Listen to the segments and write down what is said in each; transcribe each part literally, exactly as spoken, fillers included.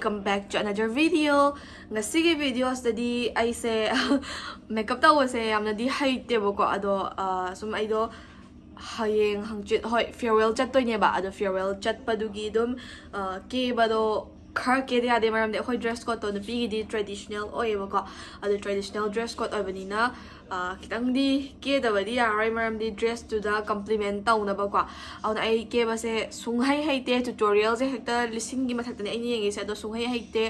Welcome back to another video. ꯉꯁꯤꯒꯤ videoꯁꯤꯗꯗꯤ ꯑꯩꯁꯦ makeup ꯇꯧꯕꯁꯦ ꯌꯥꯝꯅꯗꯤ ꯍꯩꯇꯦꯕꯀꯣ, ꯑꯗꯣ ꯑꯥ, ꯁꯨꯝ ꯑꯩꯗꯣ ꯍꯌꯦꯡ ꯍꯪꯆꯤꯠ, ꯍꯣꯏ, farewell ꯆꯠꯇꯣꯏꯅꯦꯕ꯫ ꯑꯗꯣ farewell ꯆꯠꯄꯗꯨꯒꯤ ꯑꯗꯨꯝ ꯑꯥ, ꯀꯦꯕꯗꯣ ꯈꯔ ꯀꯦꯗ ꯌꯥꯗꯦ, ꯃꯔꯝꯗꯤ ꯑꯩꯈꯣꯏ dress codeꯇꯣ ꯅꯨꯄꯤꯒꯤꯗꯤ traditional ꯑꯣꯏꯌꯦꯕꯀꯣ꯫ ꯑꯗꯣ traditional dress code ꯑꯣꯏꯕꯅꯤꯅ ꯑꯥ, ꯈꯤꯇꯪꯗꯤ ꯀꯦꯗꯕꯗꯤ ꯌꯥꯔꯔꯣꯏ, ꯃꯔꯝꯗꯤ dressꯇꯨꯗ complement ꯇꯧꯅꯕꯀꯣ꯫ ꯑꯗꯨꯅ ꯑꯩ ꯀꯦꯕꯁꯦ ꯁꯨꯡꯍꯩ ꯍꯩꯇꯦ, tutorialꯁꯦ ꯍꯦꯛꯇ ꯂꯤꯁꯤꯡꯒꯤ ꯃꯊꯛꯇꯅꯦ ꯑꯩꯅ ꯌꯦꯡꯉꯤꯁꯦ, ꯑꯗꯣ ꯁꯨꯡꯍꯩ ꯍꯩꯇꯦ꯫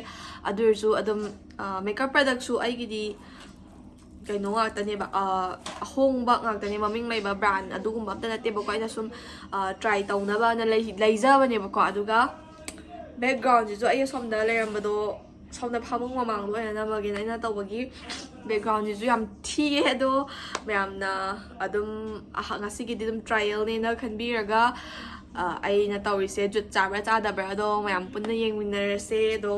ꯑꯗꯨ ꯑꯣꯏꯔꯁꯨ ꯑꯗꯨꯝ ꯑꯥ, makeup productꯁꯨ ꯑꯩꯒꯤꯗꯤ ꯀꯩꯅꯣ ꯉꯥꯛꯇꯅꯦꯕ, ꯑꯥ, ꯑꯍꯣꯡꯕ ꯉꯥꯛꯇꯅꯦ, ꯃꯃꯤꯡ ꯂꯩꯕ brand ꯑꯗꯨꯒꯨꯝꯕ ꯑꯝꯇ ꯅꯠꯇꯦꯕꯀꯣ꯫ ꯑꯩꯅ ꯁꯨꯝ ꯑꯥ, try ꯇꯧꯅꯕꯅ ꯂꯩ-, ꯂꯩꯖꯕꯅꯦꯕꯀꯣ꯫ ꯑꯗꯨꯒ backgroundꯁꯤꯁꯨ ꯑꯩ ꯑꯁꯣꯝꯗ ꯂꯩꯔꯝꯕꯗꯣ, ꯁꯣꯝꯗ ꯐꯃꯨꯡ ꯃꯃꯥꯡꯗ ꯑꯣꯏꯅ ꯅꯝꯃꯒꯦꯅ ꯑꯩꯅ ꯇꯧꯕꯒꯤ backgroundꯁꯤꯁꯨ ꯌꯥꯝ ꯊꯤꯌꯦ꯫ ꯑꯗꯣ ꯃꯌꯥꯝꯅ ꯑꯗꯨꯝ ꯑꯍ-, ꯉꯁꯤꯒꯤꯗꯤ ꯑꯗꯨꯝ trialꯅꯦꯅ ꯈꯟꯕꯤꯔꯒ ꯑꯥ, ꯑꯩꯅ ꯇꯧꯔꯤꯁꯦ ꯖꯨꯠ ꯆꯥꯕ꯭ꯔꯥ ꯆꯥꯗꯕ꯭ꯔꯥ ꯑꯗꯣ ꯃꯌꯥꯝ ꯄꯨꯟꯅ ꯌꯦꯡꯃꯤꯟꯅꯔꯁꯦ꯫ ꯑꯗꯣ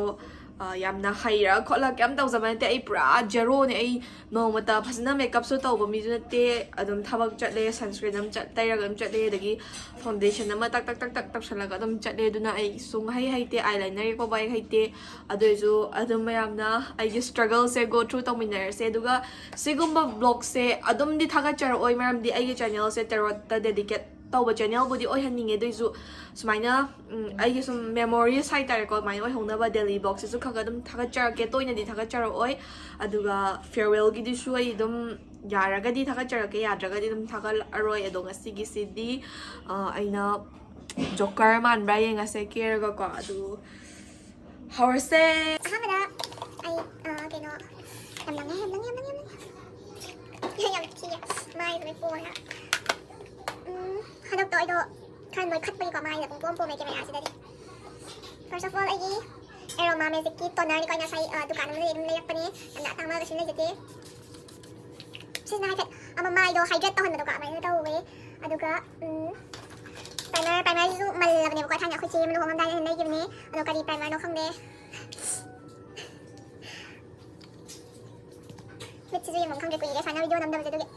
ꯑꯥ, ꯌꯥꯝꯅ ꯍꯩꯔ ꯈꯣꯠꯂ ꯀꯩꯝ ꯇꯧꯖꯕ ꯅꯠꯇꯦ꯫ ꯑꯩ ꯄꯨꯔꯥ zeroꯅꯦ꯫ ꯑꯩ ꯅꯣꯡꯃꯇ ꯐꯖꯅ makeupꯁꯨ ꯇꯧꯕ ꯃꯤꯁꯨ ꯅꯠꯇꯦ꯫ ꯑꯗꯨꯝ ꯊꯕꯛ ꯆꯠꯂꯦ, sunscreen ꯑꯗꯨꯝ ꯆꯠ-, ꯇꯩꯔꯒ ꯑꯗꯨꯝ ꯆꯠꯂꯦ, ꯑꯗꯒꯤ foundation ꯑꯃ ꯇꯛ ꯇꯛ ꯇꯛ ꯇꯛ ꯇꯧꯁꯜꯂꯒ ꯑꯗꯨꯝ ꯆꯠꯂꯦ꯫ ꯑꯗꯨꯅ ꯑꯩ ꯁꯨꯡ ꯍꯩ ꯍꯩꯇꯦ, eyeliner ꯌꯦꯛꯄꯐꯥꯎ ꯑꯩ ꯍꯩꯇꯦ꯫ ꯑꯗꯨ ꯑꯣꯏꯔꯁꯨ ꯑꯗꯨꯝ ꯃꯌꯥꯝꯅ ꯑꯩꯒꯤ struggleꯁꯦ go through ꯇꯧꯃꯤꯟꯅꯔꯁꯦ꯫ ꯑꯗꯨꯒ ꯁꯤꯒꯨꯝꯕ vlogꯁꯦ ꯑꯗꯨꯝꯗꯤ ꯊꯥꯒꯠꯆꯔꯛꯑꯣꯏ, ꯃꯔꯝꯗꯤ ꯑꯩꯒꯤ channelꯁꯦ tarotꯇ dedicate ꯇꯧꯕ channelꯕꯨꯗꯤ ꯑꯣꯏꯍꯟꯅꯤꯡꯉꯦ꯫ ꯑꯗꯨꯏꯁꯨ ꯁꯨꯃꯥꯏꯅ ꯎꯝ, ꯑꯩꯒꯤ ꯁꯨꯝ memories ꯍꯥꯏꯇꯥꯔꯦꯀꯣ, ꯑꯗꯨꯃꯥꯏꯅ ꯑꯣꯏꯍꯧꯅꯕ daily vlogꯁꯤꯁꯨ ꯈꯔ ꯈꯔ ꯑꯗꯨꯝ ꯊꯥꯒꯠꯆꯔꯛꯀꯦ꯫ ꯇꯣꯏꯅꯗꯤ ꯊꯥꯒꯠꯆꯔꯛꯑꯣꯏ꯫ ꯑꯗꯨꯒ farewellꯒꯤꯗꯨꯁꯨ ꯑꯩ ꯑꯗꯨꯝ ꯌꯥꯔꯒꯗꯤ ꯊꯥꯒꯠꯆꯔꯛꯀꯦ, ꯌꯥꯗ꯭ꯔꯒꯗꯤ ꯑꯗꯨꯝ ꯊꯥꯒꯠꯂꯛꯑꯔꯣꯏ꯫ ꯑꯗꯣ ꯉꯁꯤꯒꯤꯁꯤꯗꯤ ꯑ, ꯑꯩꯅ joker ꯃꯥꯟꯕ꯭ꯔꯥ ꯌꯦꯡꯉꯁꯦ ꯀꯦꯔꯒꯀꯣ꯫ ꯑꯗꯨ ꯍꯧꯔꯁꯦ꯫ ꯑꯍꯥꯟꯕꯗ ꯑꯩ ꯑ, ꯀꯩꯅꯣ, ꯌꯥꯝ ꯂꯪꯉꯦ, ꯌꯥꯝ ꯂꯪꯉꯦ, ꯌꯥꯝ ꯂꯪꯉꯦ, ꯌꯥꯝ ꯂꯪꯉꯦ꯫ ꯌꯥꯝ ꯊꯤꯌꯦ꯫ ꯃꯥꯏꯁꯦ ꯂꯣꯏ ꯄꯣꯝꯃꯦ꯫ ꯎꯝ, ꯍꯟꯗꯛꯇꯣ ꯑꯩꯗꯣ ꯈꯔ ꯅꯣꯏꯈꯠꯄꯒꯤꯀꯣ ꯃꯥꯏꯁꯦ ꯄꯨꯡꯄꯣꯝ ꯄꯣꯝꯃꯦ cameraꯁꯤꯗꯗꯤ꯫ First of all, ꯑꯩꯒꯤ Aroma Magicꯀꯤ tonerꯅꯤꯀꯣ꯫ ꯑꯩꯅ ꯉꯁꯥꯏ ꯑ, ꯗꯨꯀꯥꯟ ꯑꯃꯗꯒꯤ ꯑꯗꯨꯝ ꯂꯩꯔꯛꯄꯅꯦ꯫ ꯌꯥꯝꯅ ꯑꯇꯥꯡꯕ ꯀꯩꯁꯨ ꯂꯩꯖꯗꯦ꯫ ꯁꯤꯁꯤꯅ ꯍꯥꯏꯐꯦꯠ ꯑꯃ ꯃꯥꯏꯗꯣ hydrate ꯇꯧꯍꯟꯕꯗꯣꯀꯣ ꯑꯗꯨꯃꯥꯏꯅ ꯇꯧꯋꯦ꯫ ꯑꯗꯨꯒ ꯎꯝ, primer, primerꯁꯤꯁꯨ ꯃꯜꯂꯕꯅꯦꯕꯀꯣ꯫ ꯊꯥꯏꯅ ꯑꯩꯈꯣꯏ ꯆꯦ ꯑꯃ ꯂꯨꯍꯣꯡꯉꯝꯗꯥꯏꯗ ꯑꯩꯅ ꯂꯩꯈꯤꯕꯅꯦ꯫ ꯑꯗꯣ ꯀꯔꯤ primerꯅꯣ ꯈꯪꯗꯦ꯫ ꯃꯤꯠꯁꯤꯁꯨ ꯌꯦꯡꯐꯝ ꯈꯪꯗ꯭ꯔꯦ ꯀꯨꯏꯔꯦ ꯁꯨꯃꯥꯏꯅ video ꯅꯝꯗꯕꯁꯦ ꯑꯗꯨꯒꯤ꯫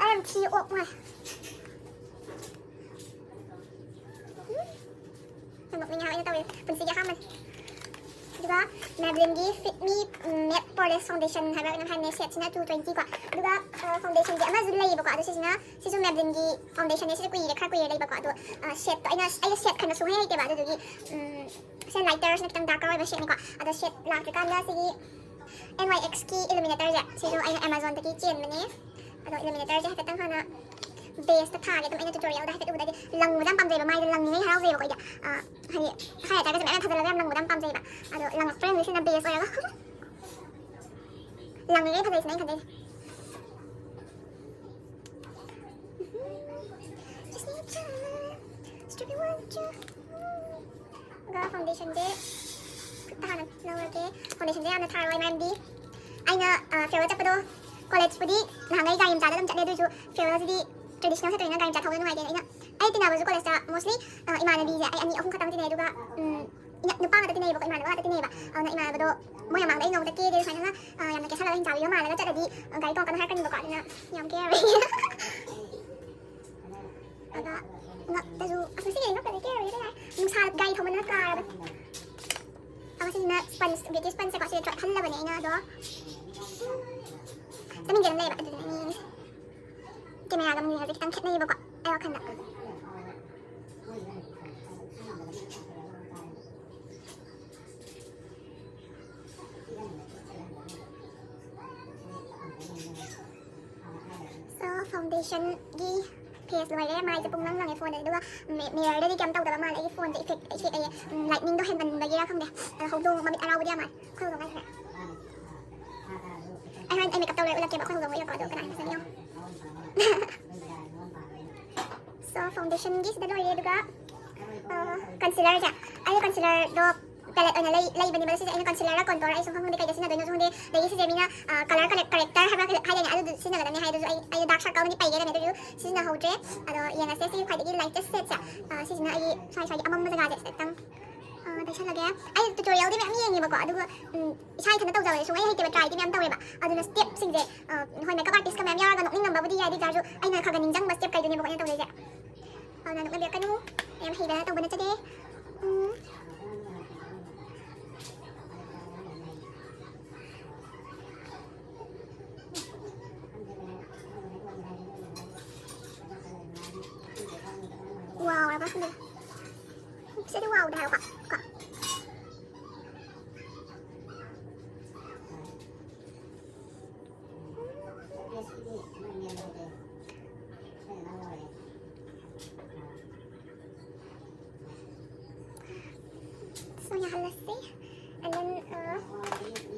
ꯑꯩ ꯌꯥꯝ ꯊꯤ ꯑꯣꯛ ꯃꯥꯏ꯫ ꯎꯝ, ꯑꯗꯨꯒ Maybelline ꯒꯤ Fit Me Matte Poreless Foundation ꯍꯥꯏꯕ꯭ꯔꯥ ꯀꯩꯅꯣꯝ ꯍꯥꯏꯕꯅꯦ, ꯁꯦꯠꯁꯤꯅ two twenty ꯀꯣ꯫ ꯑꯗꯨꯒ ꯐꯥꯎꯟꯗꯦꯁꯟꯁꯦ ꯑꯃꯁꯨ ꯂꯩꯌꯦꯕꯀꯣ, ꯑꯗꯣ ꯁꯤꯁꯤꯅ, ꯁꯤꯁꯨ Maybelline ꯒꯤ ꯐꯥꯎꯟꯗꯦꯁꯟꯅꯦ, ꯁꯤꯁꯨ ꯀꯨꯏꯔꯦ, ꯈꯔ ꯀꯨꯏꯔꯦ ꯂꯩꯕꯀꯣ꯫ ꯑꯗꯣ ꯁꯦꯠꯇꯣ ꯑꯩꯅ, ꯑꯩꯅ ꯁꯦꯠ ꯈꯟꯕ ꯁꯨꯡꯍꯩ ꯍꯩꯇꯦꯕ, ꯑꯗꯨꯗꯨꯒꯤ ꯁꯦ ꯂꯥꯏꯇꯔꯁꯤꯅ ꯈꯤꯇꯪ ꯗꯥꯔꯀꯔ ꯑꯣꯏꯕ ꯁꯦꯠꯅꯤꯀꯣ꯫ ꯑꯗꯣ ꯁꯦꯠ ꯂꯥꯛꯇ꯭ꯔꯤꯀꯥꯟꯗ ꯁꯤꯒꯤ N Y X ꯀꯤ ꯏꯂꯨꯃꯤꯅꯦꯇꯔꯁꯦ, ꯁꯤꯁꯨ ꯑꯩꯅ ꯑꯦꯃꯥꯖꯣꯟꯗꯒꯤ ꯆꯦꯟꯕꯅꯦ꯫ ꯑꯗꯣ ꯏꯂꯨꯃꯤꯅꯦꯇꯔꯁꯦ ꯍꯥꯏꯐꯦꯠꯇꯪ ꯍꯥꯟꯅ ꯕꯦꯁꯇ ꯊꯥꯒꯦ꯫ ꯑꯗꯨꯝ ꯑꯩꯅ ꯇ꯭ꯌꯨꯇꯣꯔꯤꯌꯦꯜꯗ ꯍꯥꯏꯐꯦꯠ ꯎꯕꯗ ꯍꯥꯏꯗꯤ ꯂꯪꯕꯁꯦ ꯌꯥꯝ ꯄꯥꯝꯖꯩꯕ, ꯃꯥꯏꯗ ꯂꯪꯅꯤꯡꯉꯩ ꯍꯔꯥꯎꯖꯩꯕꯀꯣ ꯑꯩꯗꯤ꯫ ꯑ, ꯍꯥꯏꯗꯤ ꯍꯥꯏ ꯂꯥꯏꯇꯔꯒꯁꯦ ꯃꯌꯥꯝ ꯊꯥꯖꯤꯜꯂꯒ ꯌꯥꯝ ꯂꯪꯕꯗ ꯌꯥꯝ ꯄꯥꯝꯖꯩꯕ꯫ ꯑꯗꯣ ꯂꯪꯉꯛꯇ꯭ꯔꯦ ꯁꯤꯅ ꯕꯦꯁ ꯑꯣꯏꯔꯒ꯫ ꯂꯪꯉꯤꯉꯩ ꯐꯖꯩꯁꯤꯅ ꯑꯩꯅ ꯈꯟꯖꯩꯁꯦ꯫ ꯑꯗꯨꯒ ꯐꯥꯎꯟꯗꯦꯁꯟꯁꯦ ꯈꯨꯠꯇ ꯍꯥꯟꯅ ꯂꯧꯔꯒꯦ꯫ ꯐꯥꯎꯟꯗꯦꯁꯟꯁꯦ ꯌꯥꯝꯅ ꯊꯥꯔꯣꯏ, ꯃꯔꯝꯗꯤ ꯑꯩꯅ, ꯑ, ꯐꯤꯌꯔꯋꯦꯜ ꯆꯠꯄꯗꯣ, ꯀꯣꯂꯦꯖꯄꯨꯗꯤ ꯅꯍꯥꯟꯈꯩ ꯒꯥꯔꯤ ꯃꯆꯥꯗ ꯑꯗꯨꯝ ꯆꯠꯂꯦ, ꯑꯗꯨꯑꯣꯏꯁꯨ ꯐꯤꯌꯔꯋꯦꯜꯁꯤꯗꯤ ꯇ꯭ꯔꯦꯗꯤꯁꯅꯦꯜ ꯁꯦꯠꯇꯣꯏꯅꯤꯅ ꯒꯥꯔꯤ ꯃꯆꯥ ꯊꯧꯕꯗ ꯅꯨꯡꯉꯥꯏꯇꯦꯅ ꯑꯩꯅ, ꯑꯩ ꯇꯤꯟꯅꯕꯁꯨ ꯀꯣꯂꯦꯖꯇ mostly, ꯑ, ꯏꯃꯥꯟꯅꯕꯤꯁꯦ ꯑꯩ ꯑꯅꯤ ꯑꯍꯨꯝ ꯈꯛꯇꯪ ꯇꯤꯟꯅꯩ, ꯑꯗꯨꯒ, ꯎꯝ, ꯏꯅ-, ꯅꯨꯄꯥ ꯉꯥꯛꯇ ꯇꯤꯟꯅꯩꯌꯦꯕꯀꯣ, ꯏꯃꯥꯟꯅꯕ ꯉꯥꯛꯇ ꯇꯤꯟꯅꯩꯌꯦꯕ꯫ ꯑꯗꯨꯅ ꯏꯃꯥꯟꯅꯕꯗꯣ ꯃꯣꯏ ꯃꯃꯥꯡꯗ ꯑꯩ ꯅꯣꯡꯃꯇ ꯀꯦꯗꯦ, ꯁꯨꯃꯥꯏꯅ, ꯑ, ꯌꯥꯝꯅ ꯀꯦꯁꯜꯂꯒ ꯍꯤꯡꯆꯥꯕꯤꯒ ꯃꯥꯜꯂꯒ ꯆꯠꯂꯗꯤ, ꯑ, ꯒꯥꯔꯤ ꯇꯣꯡꯉꯛꯀꯅꯨ ꯍꯥꯏꯔꯛꯀꯅꯤꯕꯀꯣ, ꯑꯗꯨꯅ ꯌꯥꯝ ꯀꯦꯔꯔꯣꯏ꯫ ꯑꯗ ꯉꯛꯇꯁꯨ, ꯑꯁ, ꯉꯁꯤꯒꯤ ꯉꯛꯇꯗꯤ ꯀꯦꯔꯔꯣꯏꯒꯦꯗ ꯌꯥꯔꯦ꯫ ꯅꯨꯡꯁꯥ ꯒꯥꯔꯤ ꯊꯧꯃꯟꯗꯅ ꯀꯥꯔꯕꯅꯦ꯫ ꯑꯗꯣ ꯁꯤꯁꯤꯅ ꯁ꯭ꯄꯟꯖ, ꯕ꯭ꯌꯨꯇꯤ ꯁ꯭ꯄꯟꯖꯁꯦꯀꯣ, ꯁꯤꯗ ꯆꯣꯠꯍꯜꯂꯕꯅꯦ ꯑꯩꯅ꯫ ꯑꯗꯣ ꯆꯠꯅꯤꯡꯗꯦ ꯑꯗꯨꯝ ꯂꯩꯕ, ꯑꯗꯨꯗꯨꯅ ꯑꯩꯅ ꯌꯦꯡꯉꯤꯁꯦ꯫ ꯀꯦꯃꯦꯔꯥꯒ ꯃꯤꯅꯤꯒꯁꯦ ꯈꯤꯇꯪ ꯈꯦꯠꯅꯩꯌꯦꯕꯀꯣ, ꯑꯩ ꯋꯥꯈꯜꯗ꯫ So, ꯐꯥꯎꯟꯗꯦꯁꯟꯒꯤ ꯐꯦꯁ ꯂꯣꯏꯔꯦ꯫ ꯃꯥꯏꯁꯦ ꯄꯨꯡ ꯂꯪ ꯂꯪꯉꯦ ꯐꯣꯟꯗꯗꯤ, ꯑꯗꯨꯒ ꯃꯤ-, ꯃꯤꯔꯔꯗꯗꯤ ꯀꯩꯝ ꯇꯧꯗꯕ ꯃꯥꯜꯂꯦ꯫ ꯑꯩꯒꯤ ꯐꯣꯟꯁꯦ ꯏꯐꯦꯛ, ꯏꯐꯦꯛ ꯑꯌꯦ, ꯎꯝ, ꯂꯥꯏꯠꯅꯤꯡꯗꯣ ꯍꯦꯟꯃꯟꯕꯒꯤꯔꯥ ꯈꯪꯗꯦ꯫ ꯑꯗꯣ ꯍꯧꯗꯣꯡ ꯃꯃꯤꯠ ꯑꯔꯥꯎꯕꯗꯤ ꯌꯥꯝ ꯃꯥꯜꯂꯦ꯫ ꯑꯩꯈꯣꯏ ꯍꯧꯗꯣꯡ ꯍꯥꯏꯁꯤꯔꯥ? ꯑꯩ ꯍꯣꯔꯦꯟ ꯑꯩ ꯃꯦꯀꯞ ꯇꯧꯔ ꯎꯠꯂꯛꯀꯦꯕ, ꯑꯩꯈꯣꯏ ꯍꯧꯗꯣꯡ ꯎꯠꯂꯛꯀꯣ꯫ ꯑꯗꯣ ꯀꯅꯥ ꯍꯥꯏꯅ ꯐꯖꯅ ꯌꯦꯡꯉꯣ꯫ So, ꯐꯥꯎꯟꯗꯦꯁꯟꯒꯤ ꯁꯤꯗ ꯂꯣꯏꯔꯦ꯫ ꯑꯗꯨꯒ, ꯑ, ꯀꯟꯁꯤꯂꯔꯁꯦ, ꯑꯩꯅ ꯀꯟꯁꯤꯂꯔꯗꯣ ꯄꯦꯂꯦꯠ ꯑꯣꯏꯅ ꯂꯩ-, ꯂꯩꯕꯅꯦꯕ꯫ ꯑꯗꯣ ꯁꯤꯁꯦ ꯑꯩꯅ ꯀꯟꯁꯤꯂꯔꯒ ꯀꯣꯟꯇꯣꯔ ꯑꯩ ꯁꯨꯝ ꯈꯪꯗꯦ ꯀꯩꯗ ꯁꯤꯖꯤꯟꯅꯗꯣꯏꯅꯣ ꯈꯪꯗꯦ꯫ ꯑꯗꯒꯤ ꯁꯤꯁꯦ ꯃꯤꯅ, ꯑ, ꯀꯂꯔ ꯀꯔꯦꯛ-, ꯀꯔꯦꯛꯇꯔ ꯍꯥꯏꯕ꯭ꯔꯥ ꯀꯩ ꯍꯥꯏꯗꯥꯏꯅꯦ, ꯑꯗꯨꯗꯨ ꯁꯤꯖꯤꯟꯅꯒꯗꯕꯅꯤ ꯍꯥꯏ꯫ ꯑꯗꯨꯁꯨ ꯑꯩ, ꯑꯩ ꯗꯥꯔꯛ ꯁꯔꯀꯜꯅꯤ ꯄꯩꯒꯦ ꯂꯩꯔꯝꯃꯦ꯫ ꯑꯗꯨꯁꯨ ꯁꯤꯖꯤꯟꯅꯍꯧꯗ꯭ꯔꯦ꯫ ꯑꯗꯣ ꯌꯦꯡꯉꯁꯦ ꯁꯤ ꯈ꯭ꯋꯥꯏꯗꯒꯤ ꯂꯥꯏꯇꯦꯁ ꯁꯦꯠꯁꯦ꯫ ꯑ, ꯁꯤꯁꯤꯅ ꯑꯩꯒꯤ ꯁ꯭ꯋꯥꯏ ꯁ꯭ꯋꯥꯏꯒꯤ ꯑꯃꯝꯕ ꯖꯒꯥꯁꯦ ꯁꯤꯗ ꯈꯤꯇꯪ, ꯑ, ꯇꯩꯁꯜꯂꯒꯦ꯫ ꯑꯩ ꯇ꯭ꯌꯨꯇꯣꯔꯤꯌꯦꯜꯗꯤ ꯃꯌꯥꯝ ꯌꯦꯡꯉꯦꯕꯀꯣ, ꯑꯗꯨꯒ, ꯎꯝ, ꯏꯁꯥ ꯏꯊꯟꯇ ꯇꯧꯖꯕꯁꯦ ꯁꯨꯡꯍꯩ ꯍꯩꯇꯦꯕ, ꯇ꯭ꯔꯥꯏꯗꯤ ꯃꯌꯥꯝ ꯇꯧꯋꯦꯕ꯫ ꯑꯗꯨꯅ ꯁ꯭ꯇꯦꯞꯁꯤꯡꯁꯦ, ꯑ, ꯍꯣꯏ, ꯃꯦꯀꯞ ꯑꯥꯔꯇꯤꯁꯀ ꯃꯌꯥꯝ ꯌꯥꯎꯔꯒ ꯅꯣꯛꯅꯤꯡꯉꯝꯕꯕꯨꯗꯤ ꯌꯥꯏ, ꯑꯗꯨ ꯑꯣꯏꯇꯥꯔꯁꯨ ꯑꯩꯅ ꯈꯔ ꯈꯔ ꯅꯤꯡꯁꯤꯡꯕ ꯁ꯭ꯇꯦꯞ ꯀꯩꯗꯨꯅꯦꯕꯀꯣ ꯑꯩꯅ ꯇꯧꯖꯩꯁꯦ꯫ ꯑꯗꯨꯅ ꯅꯣꯛꯅꯕꯤꯔꯛꯀꯅꯨ, ꯌꯥꯝ ꯍꯩꯕ ꯇꯧꯕ ꯅꯠꯆꯗꯦ꯫ ꯎꯝ꯫ ꯁꯤꯗꯤ ꯋꯥꯎꯗꯦ ꯍꯥꯏꯕꯀꯣ꯫ ꯀꯣ꯫ ꯁꯨꯃꯥꯏꯅ ꯌꯥꯍꯜꯂꯁꯤ꯫ And then, uh,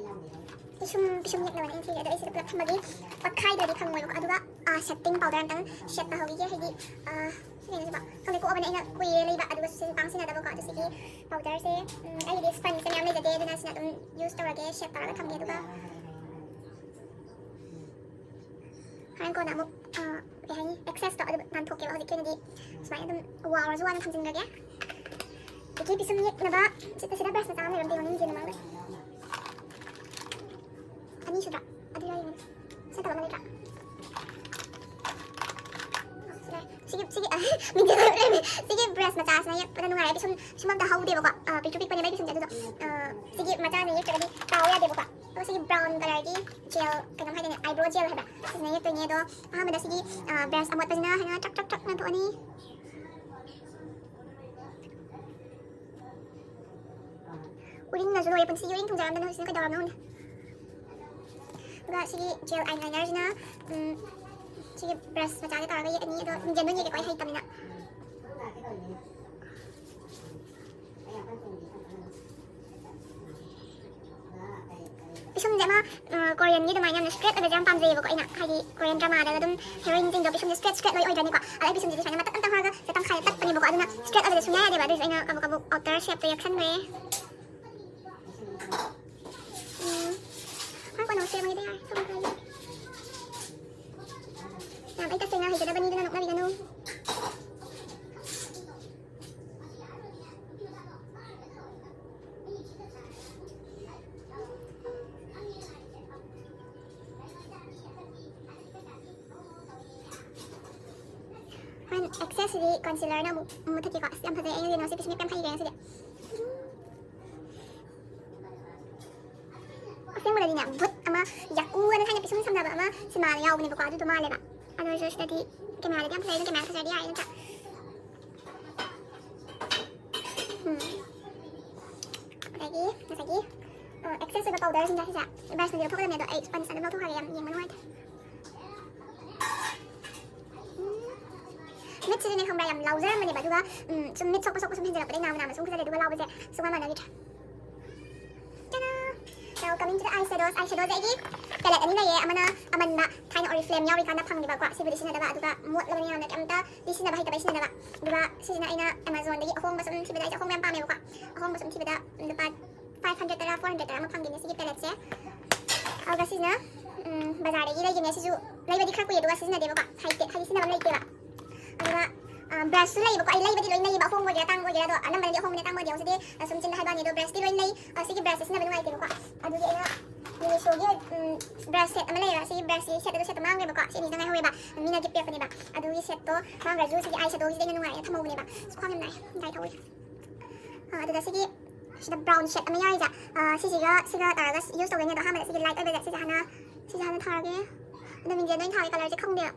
ꯄꯤꯁꯨꯝ, ꯄꯤꯁꯨꯝ ꯌꯦꯛꯅꯕꯅꯦ ꯑꯩꯅ ꯁꯤꯁꯦ꯫ ꯑꯗꯣ ꯑꯩ ꯁꯤꯗ ꯄꯨꯂꯞ ꯊꯝꯃꯒꯦ꯫ ꯄꯛꯈꯥꯏꯗ꯭ꯔꯗꯤ ꯐꯪꯉꯣꯏꯕꯀꯣ꯫ ꯑꯗꯨꯒ, uh, setting powder ꯑꯝꯇꯪ set ꯇꯧꯍꯧꯈꯤꯒꯦ꯫ ꯍꯥꯏꯗꯤ, uh, ꯁꯤ ꯀꯩꯅꯣꯁꯤꯕꯣ ꯈꯪꯗꯦ, ꯀꯣꯛꯑꯕꯅꯦ ꯑꯩꯅ ꯀꯨꯏꯔꯦ ꯂꯩꯕ꯫ ꯑꯗꯨꯒ ꯁꯤꯁꯨ ꯄꯥꯡ ꯁꯤꯟꯅꯗꯕꯀꯣ꯫ ꯑꯗꯣ ꯁꯤꯒꯤ powderꯁꯦ, ꯎꯝ, ꯑꯩꯒꯤꯗꯤ spongeꯁꯦ ꯃꯌꯥꯝ ꯂꯩꯖꯗꯦ꯫ ꯑꯗꯨꯅ ꯁꯤꯅ ꯑꯗꯨꯝ use ꯇꯧꯔꯒꯦ, set ꯇꯧꯔꯒ ꯊꯝꯒꯦ꯫ ꯑꯗꯨꯒ ꯍꯣꯔꯦꯟ ꯀꯣꯟꯅ ꯑꯃꯨꯛ, ꯑ, ꯀꯩ ꯍꯥꯏꯅꯤ, excessꯇꯣ ꯑꯗꯨ ꯅꯥꯟꯊꯣꯛꯀꯦꯕ꯫ ꯍꯧꯖꯤꯛꯀꯤ ꯑꯣꯏꯅꯗꯤ ꯁꯨꯃꯥꯏꯅ ꯑꯗꯨꯝ ꯋꯥꯎꯔꯁꯨ ꯋꯥꯅ ꯊꯝꯖꯤꯟꯈ꯭ꯔꯒꯦ꯫ ꯑꯗꯒꯤ ꯄꯤꯁꯨꯝ ꯌꯦꯛꯅꯕ ꯁꯤꯗ, ꯁꯤꯗ brush ꯃꯆꯥ ꯑꯃ ꯂꯩꯔꯝꯗꯦ, ꯌꯦꯡꯉꯣ, ꯅꯪꯒꯤ ꯃꯃꯥꯡꯗ꯫ ꯑꯅꯤ ꯁꯨꯗ꯭ꯔꯥ? ꯑꯗꯨ ꯌꯥꯎꯔꯤꯕꯅꯤ꯫ ꯁꯤ ꯅꯠꯇꯕ ꯑꯃ ꯂꯩꯇ꯭ꯔꯥ? ꯁꯤꯗ, ꯁꯤꯒꯤ, ꯁꯤꯒꯤ, ꯃꯤꯡꯁꯦ ꯂꯣꯏꯈ꯭ꯔꯦꯅꯦ꯫ ꯁꯤꯒꯤ brush ꯃꯆꯥꯁꯤꯅ ꯌꯦꯛꯄꯗ ꯅꯨꯡꯉꯥꯏꯔꯦ꯫ ꯄꯤꯁꯨꯝ, ꯁꯨꯝ ꯑꯝꯇ ꯍꯧꯗꯦꯕꯀꯣ꯫ ꯑ, ꯄꯤꯛꯇ꯭ꯔꯨ ꯄꯤꯛꯄꯅꯦꯕ ꯑꯩ ꯄꯤꯁꯨꯝꯁꯦ꯫ ꯑꯗꯨꯗꯣ, ꯑ, ꯁꯤꯒꯤ ꯃꯆꯥꯁꯤꯅ ꯌꯦꯛꯇ꯭ꯔꯒꯗꯤ ꯇꯥꯎ ꯌꯥꯗꯦꯕꯀꯣ꯫ ꯑꯗꯣ ꯁꯤꯒꯤ brown colourꯒꯤ gel, ꯀꯩꯅꯣꯝ ꯍꯥꯏꯗꯣꯏꯅꯦ, eyebrow gel ꯍꯥꯏꯕ꯭ꯔꯥ? ꯁꯤꯁꯤꯅ ꯌꯦꯛꯇꯣꯏꯅꯦ꯫ ꯑꯗꯣ ꯑꯍꯥꯟꯕꯗ ꯁꯤꯒꯤ, ꯑ, brush ꯑꯃꯣꯠꯄꯁꯤꯅ ꯍꯥꯏꯅ ꯆ꯭ꯔꯛ ꯆ꯭ꯔꯛ ꯆ꯭ꯔꯛ ꯅꯥꯟꯊꯣꯛꯑꯅꯤ꯫ ꯎꯔꯤꯡꯅꯁꯨ ꯂꯣꯏꯔꯦ ꯄꯨꯟꯁꯤꯒꯤ, ꯎꯔꯤꯡ ꯊꯨꯡꯖꯔꯝꯗꯅ ꯍꯧꯖꯤꯛꯁꯤꯅ ꯀꯩꯗꯧꯔꯕꯅꯣ ꯈꯪꯗꯦ꯫ ꯑꯗꯨꯒ ꯁꯤꯒꯤ gel eyelinerꯁꯤꯅ, ꯎꯝ, ꯁꯤꯒꯤ brush ꯃꯆꯥꯗ ꯇꯧꯔꯒ ꯌꯦꯛꯑꯅꯤ꯫ ꯑꯗꯣ ꯃꯤꯡꯖꯦꯜꯗꯣ ꯌꯦꯛꯀꯦꯀꯣ, ꯑꯩ ꯍꯩꯇꯕꯅꯤꯅ꯫ ꯄꯤꯁꯨꯝꯁꯦ ꯑꯃ, ꯑ, Koreanꯒꯤ ꯑꯗꯨꯃꯥꯏꯅ ꯌꯥꯝꯅ straight ꯑꯣꯏꯕꯁꯦ ꯌꯥꯝ ꯄꯥꯝꯖꯩꯌꯦꯕꯀꯣ ꯑꯩꯅ꯫ ꯍꯥꯏꯗꯤ Korean dramaꯗꯒ ꯑꯗꯨꯝ heroineꯁꯤꯡꯗꯣ ꯄꯤꯁꯨꯝꯁꯦ straight straight ꯂꯣꯏ ꯑꯣꯏꯗ꯭ꯔꯅꯤꯀꯣ꯫ ꯑꯗꯣ ꯑꯩ ꯄꯤꯁꯨꯝꯁꯤꯗꯤ ꯁꯨꯃꯥꯏꯅ ꯃꯇꯠ ꯑꯝꯇꯪ ꯍꯥꯏꯔꯒ ꯁꯤ ꯇꯪꯈꯥꯏꯗ ꯇꯠꯄꯅꯦꯕꯀꯣ꯫ ꯑꯗꯨꯅ straight ꯑꯣꯏꯕꯁꯦ ꯁꯨꯡꯌꯥ ꯌꯥꯗꯦꯕ꯫ ꯑꯗꯨꯏꯁꯨ ꯑꯩꯅ ꯀꯕꯛ ꯀꯕꯛ outer shapeꯇꯣ ꯌꯦꯛꯁꯟꯈ꯭ꯔꯦ꯫ ꯎꯝ꯫ ꯍꯣꯏ, ꯀꯣꯟꯅ ꯑꯃꯨꯛ ꯁꯦꯝꯃꯒꯦꯗ ꯌꯥꯔꯦ꯫ ꯊꯝꯃꯣ, ꯊꯝꯃꯣ꯫ ꯌꯥꯝ ꯑꯩ ꯇꯁꯦꯡꯅ ꯍꯩꯖꯗꯕꯅꯤ, ꯑꯗꯨꯅ ꯅꯣꯛꯅꯕꯤꯒꯅꯨ꯫ ꯍꯣꯔꯦꯟ excessꯁꯤꯗꯤ concealerꯅ ꯑꯃꯨꯛ ꯃꯨꯊꯠꯀꯦꯀꯣ꯫ ꯑꯁ, ꯌꯥꯝ ꯐꯖꯩ꯫ ꯑꯩꯅ ꯌꯦꯡꯉꯣ, ꯁꯤ ꯄꯤꯁꯨꯝ ꯌꯦꯛꯄ ꯌꯥꯝ ꯍꯩꯔꯦ ꯉꯁꯤꯗꯤ꯫ ꯑꯁꯦꯡꯕꯗꯗꯤꯅꯦ, ꯚꯨꯠ ꯑꯃ ꯌꯥꯀꯨ ꯑꯅ ꯊꯥꯏꯅ ꯄꯤꯁꯨꯝ ꯁꯝꯅꯕ ꯑꯃ ꯁꯤꯃꯥꯗ ꯌꯥꯎꯕꯅꯦꯕꯀꯣ, ꯑꯗꯨꯗꯣ ꯃꯥꯜꯂꯦꯕ꯫ ꯑꯗꯨ ꯑꯣꯏꯔꯁꯨ ꯁꯤꯗꯗꯤ cameraꯗꯗꯤ ꯌꯥꯝ ꯐꯖꯩ, ꯑꯗꯨ camera ꯐꯖꯔꯗꯤ ꯌꯥꯔꯦ ꯅꯠꯇ꯭ꯔꯥ? ꯑꯦꯛꯁꯦꯁ ꯑꯣꯏꯕ ꯄꯥꯎꯗꯔꯁꯤꯡꯁꯦ ꯁꯤꯁꯦ ꯕ꯭ꯔꯁꯅꯗꯤ ꯂꯧꯊꯣꯛꯀꯗꯕꯅꯦ, ꯑꯗꯣ ꯑꯩ ꯁ꯭ꯄꯟꯖꯅ ꯑꯗꯨꯝ ꯂꯧꯊꯣꯛꯈ꯭ꯔꯒꯦ, ꯌꯥꯝ ꯌꯦꯡꯕ ꯅꯨꯡꯉꯥꯏꯇꯦ꯫ ꯎꯝ, ꯃꯤꯠꯁꯤꯗꯅꯦ ꯈꯪꯕ꯭ꯔꯥ, ꯌꯥꯝ ꯂꯥꯎꯖꯔꯝꯕꯅꯦꯕ, ꯑꯗꯨꯒ ꯎꯝ, ꯁꯨꯝ ꯃꯤꯠ ꯁꯣꯛꯄ ꯁꯣꯛꯄ ꯁꯨꯝ ꯍꯦꯟꯖꯜꯂꯛꯄꯗꯒꯤ ꯅꯥꯝ ꯅꯥꯝꯅ ꯁꯨꯝ ꯈꯨꯖꯜꯂꯦ, ꯑꯗꯨꯒ ꯂꯥꯎꯕꯁꯦ ꯁꯨꯡꯃꯥꯟ ꯃꯥꯟꯅꯈꯤꯗ꯭ꯔꯦ꯫ ꯇꯗꯥ! Now coming to the eyeshadows. Eyeshadowꯁꯦ ꯑꯩꯒꯤ ꯄꯦꯂꯦꯠ ꯑꯅꯤ ꯂꯩꯌꯦ, ꯑꯃꯅ ꯑꯃꯟꯕ, ꯊꯥꯏꯅ Oriflame ꯌꯥꯎꯔꯤꯀꯥꯟꯗ ꯐꯪꯈꯤꯕꯀꯣ, ꯁꯤꯕꯨꯗꯤ ꯁꯤꯖꯤꯟꯅꯗꯕ, ꯑꯗꯨꯒ ꯃꯣꯠꯂꯕꯅꯤ ꯌꯥꯝꯅ, ꯀꯩꯝꯇ ꯗꯤ ꯁꯤꯖꯤꯟꯅꯕ ꯍꯩꯇꯕꯩ ꯁꯤꯖꯤꯟꯅꯗꯕ꯫ ꯑꯗꯨꯒ ꯁꯤꯁꯤꯅ ꯑꯩꯅ Amazonꯗꯒꯤ ꯑꯍꯣꯡꯕ ꯁꯨꯝ ꯊꯤꯕꯗ, ꯑꯩꯁꯦ ꯑꯍꯣꯡꯕ ꯌꯥꯝ ꯄꯥꯝꯃꯦꯕꯀꯣ, ꯑꯍꯣꯡꯕ ꯁꯨꯝ ꯊꯤꯕꯗ ꯂꯨꯄꯥ five hundredꯇꯔꯥ, four hundredꯇꯔꯥ ꯑꯃ ꯐꯪꯈꯤꯕꯅꯦ ꯁꯤꯒꯤ ꯄꯦꯂꯦꯠꯁꯦ꯫ ꯑꯗꯨꯒ ꯁꯤꯁꯤꯅ ꯎꯝ, ꯕꯖꯥꯔꯗꯒꯤ ꯂꯩꯈꯤꯕꯅꯦ꯫ ꯁꯤꯁꯨ ꯂꯩꯕꯗꯤ ꯈꯔ ꯀꯨꯏ, ꯑꯗꯨꯒ ꯁꯤꯖꯤꯟꯅꯗꯦꯕꯀꯣ, ꯍꯩꯇꯦ, ꯍꯥꯏꯗꯤ ꯁꯤꯖꯤꯟꯅꯕ ꯂꯩꯇꯦꯕ꯫ ꯑꯗꯨꯒ ꯕ꯭ꯔꯁꯁꯨ ꯂꯩꯌꯦꯕꯀꯣ, ꯑꯩ ꯂꯩꯕꯗꯤ ꯂꯣꯏ ꯂꯩꯌꯦꯕ, ꯑꯍꯣꯡꯕ ꯑꯣꯏꯒꯦꯔꯥ ꯇꯥꯡꯕ ꯑꯣꯏꯒꯦꯔꯥ, ꯑꯗꯣ ꯑꯅꯝꯕꯅꯗꯤ ꯑꯍꯣꯡꯕꯅꯦ, ꯇꯥꯡꯕꯗꯤ ꯍꯧꯖꯤꯛꯇꯤ ꯑ, ꯁꯨꯝ ꯆꯤꯟꯗ ꯍꯥꯏꯕ ꯋꯥꯅꯤ, ꯑꯗꯣ ꯕ꯭ꯔꯁꯇꯤ ꯂꯣꯏ ꯂꯩ꯫ ꯑ, ꯁꯤꯒꯤ ꯕ꯭ꯔꯁꯁꯦ ꯁꯤꯖꯤꯟꯅꯕ ꯅꯨꯡꯉꯥꯏꯇꯦꯕꯀꯣ, ꯑꯗꯨꯒꯤ ꯑꯩꯅ Minisoꯒꯤ ꯕ꯭ꯔꯁ ꯁꯦꯠ ꯑꯃ ꯂꯩꯌꯦꯕ, ꯁꯤꯒꯤ ꯕ꯭ꯔꯁꯁꯤ ꯁꯦꯠ ꯑꯗꯨ ꯁꯦꯠꯇ ꯃꯥꯡꯈ꯭ꯔꯦꯕꯀꯣ, ꯁꯤ ꯑꯅꯤꯗ ꯉꯥꯏꯍꯧꯋꯦꯕ, ꯃꯤꯅ ꯒꯤꯐ ꯄꯤꯔꯛꯄꯅꯦꯕ꯫ ꯑꯗꯨꯒꯤ ꯁꯦꯠꯇꯣ ꯃꯥꯡꯈ꯭ꯔꯁꯨ ꯁꯤꯒꯤ ꯑꯥꯏ ꯁꯦꯗꯣꯒꯤꯁꯤꯗ ꯑꯩꯅ ꯅꯨꯡꯉꯥꯏꯌꯦꯅ ꯊꯝꯍꯧꯕꯅꯦꯕ꯫ ꯑꯁ, ꯈ꯭ꯋꯥꯡ ꯌꯥꯝ ꯅꯥꯏ, ꯒꯥꯔꯤ ꯊꯧꯕꯒꯤ꯫ ꯑ, ꯑꯗꯨꯗ ꯁꯤꯒꯤ ꯁꯤꯗ ꯕ꯭ꯔꯥꯎꯟ ꯁꯦꯠ ꯑꯃ ꯌꯥꯎꯔꯤꯁꯦ, ꯑ, ꯁꯤꯁꯤꯒ ꯁꯤꯒ ꯇꯧꯔꯒ ꯌꯨꯁ ꯇꯧꯗꯣꯏꯅꯦ꯫ ꯑꯗꯣ ꯑꯍꯥꯟꯕꯗ ꯁꯤꯒꯤ ꯂꯥꯏꯠ ꯑꯣꯏꯕꯁꯦ ꯁꯤꯁꯦ ꯍꯥꯟꯅ, ꯁꯤꯁꯦ ꯍꯥꯟꯅ ꯊꯥꯔꯒꯦ꯫ ꯑꯗꯣ ꯃꯤꯡꯁꯦꯜꯗ ꯑꯣꯏꯅ ꯊꯥꯒꯦ, ꯀꯂꯔꯁꯦ ꯈꯪꯗꯦꯕ꯫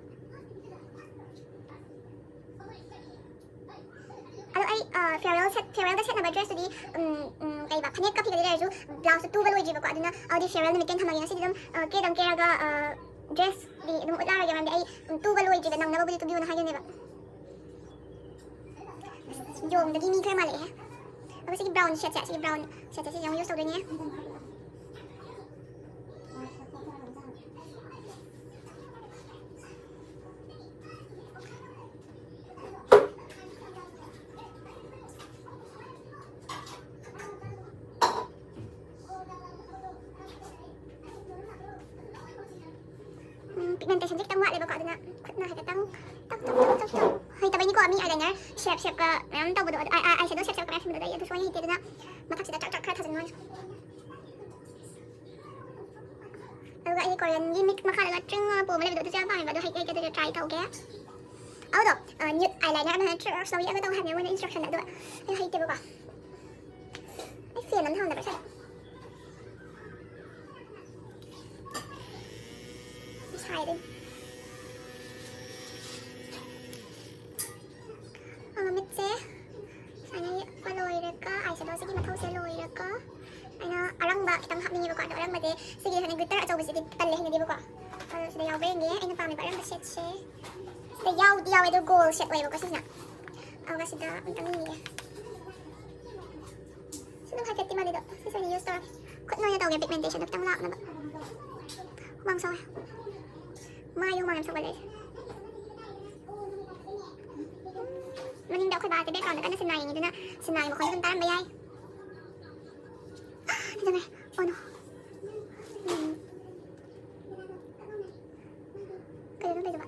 ꯑꯗꯣ ꯑꯩ, ꯑ, farewell ꯁꯦꯠ, farewellꯗ ꯁꯦꯠꯅꯕ ꯗ꯭ꯔꯦꯁꯇꯨꯗꯤ, ꯎꯝ, ꯎꯝ, ꯀꯩꯕ, ꯐꯅꯦꯛ ꯀꯞꯈꯤꯒꯗꯤ ꯂꯩꯔꯁꯨ ꯕ꯭ꯂꯥꯎꯁꯇꯣ ꯇꯨꯕ ꯂꯣꯏꯗ꯭ꯔꯤꯕꯀꯣ, ꯑꯗꯨꯅ ꯑꯗꯨꯗꯤ farewell ꯅꯨꯃꯤꯠꯇ ꯑꯣꯏꯅ ꯊꯝꯃꯒꯦ꯫ ꯉꯁꯤꯗꯤ ꯑꯗꯨꯝ, ꯑ, ꯀꯦꯗꯪ ꯀꯦꯔꯒ, ꯑ, ꯗ꯭ꯔꯦꯁꯇꯤ ꯑꯗꯨꯝ ꯎꯠꯂꯛꯑꯔꯣꯏꯒꯦ, ꯃꯔꯝꯗꯤ ꯑꯩ, ꯎꯝ, ꯇꯨꯕ ꯂꯣꯏꯗ꯭ꯔꯤꯕ, ꯅꯪꯅꯕꯕꯨꯗꯤ ꯇꯨꯕꯤꯌꯣꯅ ꯍꯥꯏꯒꯤꯕꯅꯦꯕ꯫ ꯌꯣꯡꯗꯒꯤ ꯃꯤ ꯈꯔ ꯃꯥꯜꯂꯛꯑꯦ꯫ ꯑꯗꯨꯒ ꯁꯤꯒꯤ ꯕ꯭ꯔꯥꯎꯟ ꯁꯦꯠꯁꯦ, ꯁꯤꯒꯤ ꯕ꯭ꯔꯥꯎꯟ ꯁꯦꯠꯁꯦ, ꯁꯤꯁꯦ ꯑꯃꯨꯛ ꯌꯨꯁ ꯇꯧꯗꯣꯏꯅꯦ꯫ ꯎꯝ, pigmentationꯁꯦ ꯈꯤꯇꯪ ꯋꯥꯠꯂꯦꯕꯀꯣ, ꯑꯗꯨꯅ ꯈꯨꯠꯅ ꯍꯥꯏꯐꯦꯠꯇꯪ ꯇꯛ ꯇꯛ ꯇꯛ ꯇꯛ ꯇꯧ꯫ ꯍꯩꯇꯕꯩꯅꯤꯀꯣ, ꯃꯤ eyeliner shape shapeꯀ ꯃꯌꯥꯝ ꯇꯧꯕꯗꯣ, ꯑꯗꯨ, eye, eye, eyeshadow shape shapeꯀ ꯃꯌꯥꯝ ꯁꯦꯝꯕꯗꯣ, ꯑꯩ ꯑꯗꯨꯁꯨ ꯑꯩ ꯍꯩꯇꯦ, ꯑꯗꯨꯅ ꯃꯊꯛꯁꯤꯗ ꯆꯥꯛ ꯆꯥꯛ ꯈꯔ ꯊꯥꯖꯤꯟꯕ ꯋꯥꯅꯤ꯫ ꯑꯗꯨꯒ ꯑꯩꯒꯤ Koreanꯒꯤ ꯃꯤꯛ ꯃꯈꯥꯗꯒ ꯇ꯭ꯔꯤꯡ ꯑꯃ ꯄꯣꯝꯕ ꯂꯩꯕꯗꯣ, ꯑꯗꯨꯁꯨ ꯌꯥꯝ ꯄꯥꯝꯃꯦꯕ, ꯑꯗꯣ ꯍꯩꯇꯦ, ꯍꯩꯇꯦ, ꯑꯗꯨꯁꯨ try ꯇꯧꯒꯦ꯫ ꯑꯗꯣ, ꯑ, nude eyeliner ꯑꯃꯅ ꯆꯔꯁ ꯇꯧꯏ ꯑꯃ ꯇꯧ ꯍꯥꯏꯕꯅꯦ ꯃꯣꯏꯅ instructionꯗ, ꯑꯗꯨꯒ ꯑꯩ ꯍꯩꯇꯦꯕꯀꯣ꯫ ꯑꯩ fan ꯑꯃ ꯊꯝꯗꯕ꯭ꯔꯥ ꯁꯤꯗ? ꯁꯥꯏ ꯑꯗꯨꯝ꯫ ꯑ, ꯃꯤꯠꯁꯦ ꯁꯨꯃꯥꯏꯅ ꯌꯦꯛꯄ ꯂꯣꯏꯔꯒ, eyeshadowꯁꯤꯒꯤ ꯃꯊꯧꯁꯦ ꯂꯣꯏꯔꯒ, ꯑꯩꯅ ꯑꯔꯪꯕ ꯈꯤꯇꯪ ꯍꯥꯞꯅꯤꯡꯉꯦꯕꯀꯣ꯫ ꯑꯗꯣ ꯑꯔꯪꯕꯁꯦ ꯁꯤꯒꯤ ꯍꯥꯏꯅ glitter ꯑꯆꯧꯕꯁꯤꯗꯤ ꯇꯜꯂꯦ, ꯍꯩꯅꯗꯦꯕꯀꯣ꯫ ꯑꯗꯣ ꯁꯤꯗ ꯌꯥꯎꯕ꯭ꯔꯥ ꯌꯦꯡꯒꯦ꯫ ꯑꯩꯅ ꯄꯥꯝꯃꯤꯕ ꯑꯔꯪꯕ shade ꯁꯦ ꯁꯤꯗ ꯌꯥꯎꯗꯤ ꯌꯥꯎꯋꯦ, ꯑꯗꯣ gold shade ꯑꯣꯏꯌꯦꯕꯀꯣ ꯁꯤꯁꯤꯅ꯫ ꯑꯗꯨꯒ ꯁꯤꯗ ꯑꯝꯇꯪ ꯌꯦꯡꯒꯦ꯫ ꯁꯤ ꯑꯗꯨꯝ ꯍꯥꯏꯐꯦꯠꯇꯤ ꯃꯥꯟꯅꯩꯗꯣ, ꯁꯤꯁꯦ ꯑꯣꯏꯅ use ꯇꯧꯔꯒꯦ꯫ ꯈꯨꯠꯅ ꯑꯣꯏꯅ ꯇꯧꯒꯦ, pigmentation ꯗꯣ ꯈꯤꯇꯪ ꯂꯥꯛꯅꯕ꯫ ꯍꯨꯃꯥꯡ ꯁꯧꯋꯦ꯫ ꯃꯥꯏꯗ ꯍꯨꯃꯥꯡ ꯌꯥꯝ ꯁꯧꯒꯠꯂꯦ ꯑꯩꯁꯦ꯫ ꯃꯅꯤꯡꯗ ꯑꯩꯈꯣꯏ ꯕꯥꯁꯦ background ꯗ ꯀꯟꯅ ꯁꯤꯅꯦꯃꯥ ꯌꯦꯡꯉꯤ, ꯑꯗꯨꯅ ꯁꯤꯅꯦꯃꯥꯒꯤ ꯃꯈꯣꯟꯁꯨ ꯑꯗꯨꯝ ꯇꯥꯔꯝꯕ ꯌꯥꯏ꯫ ꯍꯩꯖꯤꯜꯂꯦ꯫ Oh no. ꯎꯝ꯫ ꯀꯩꯅꯣ ꯇꯧꯗꯕ꯫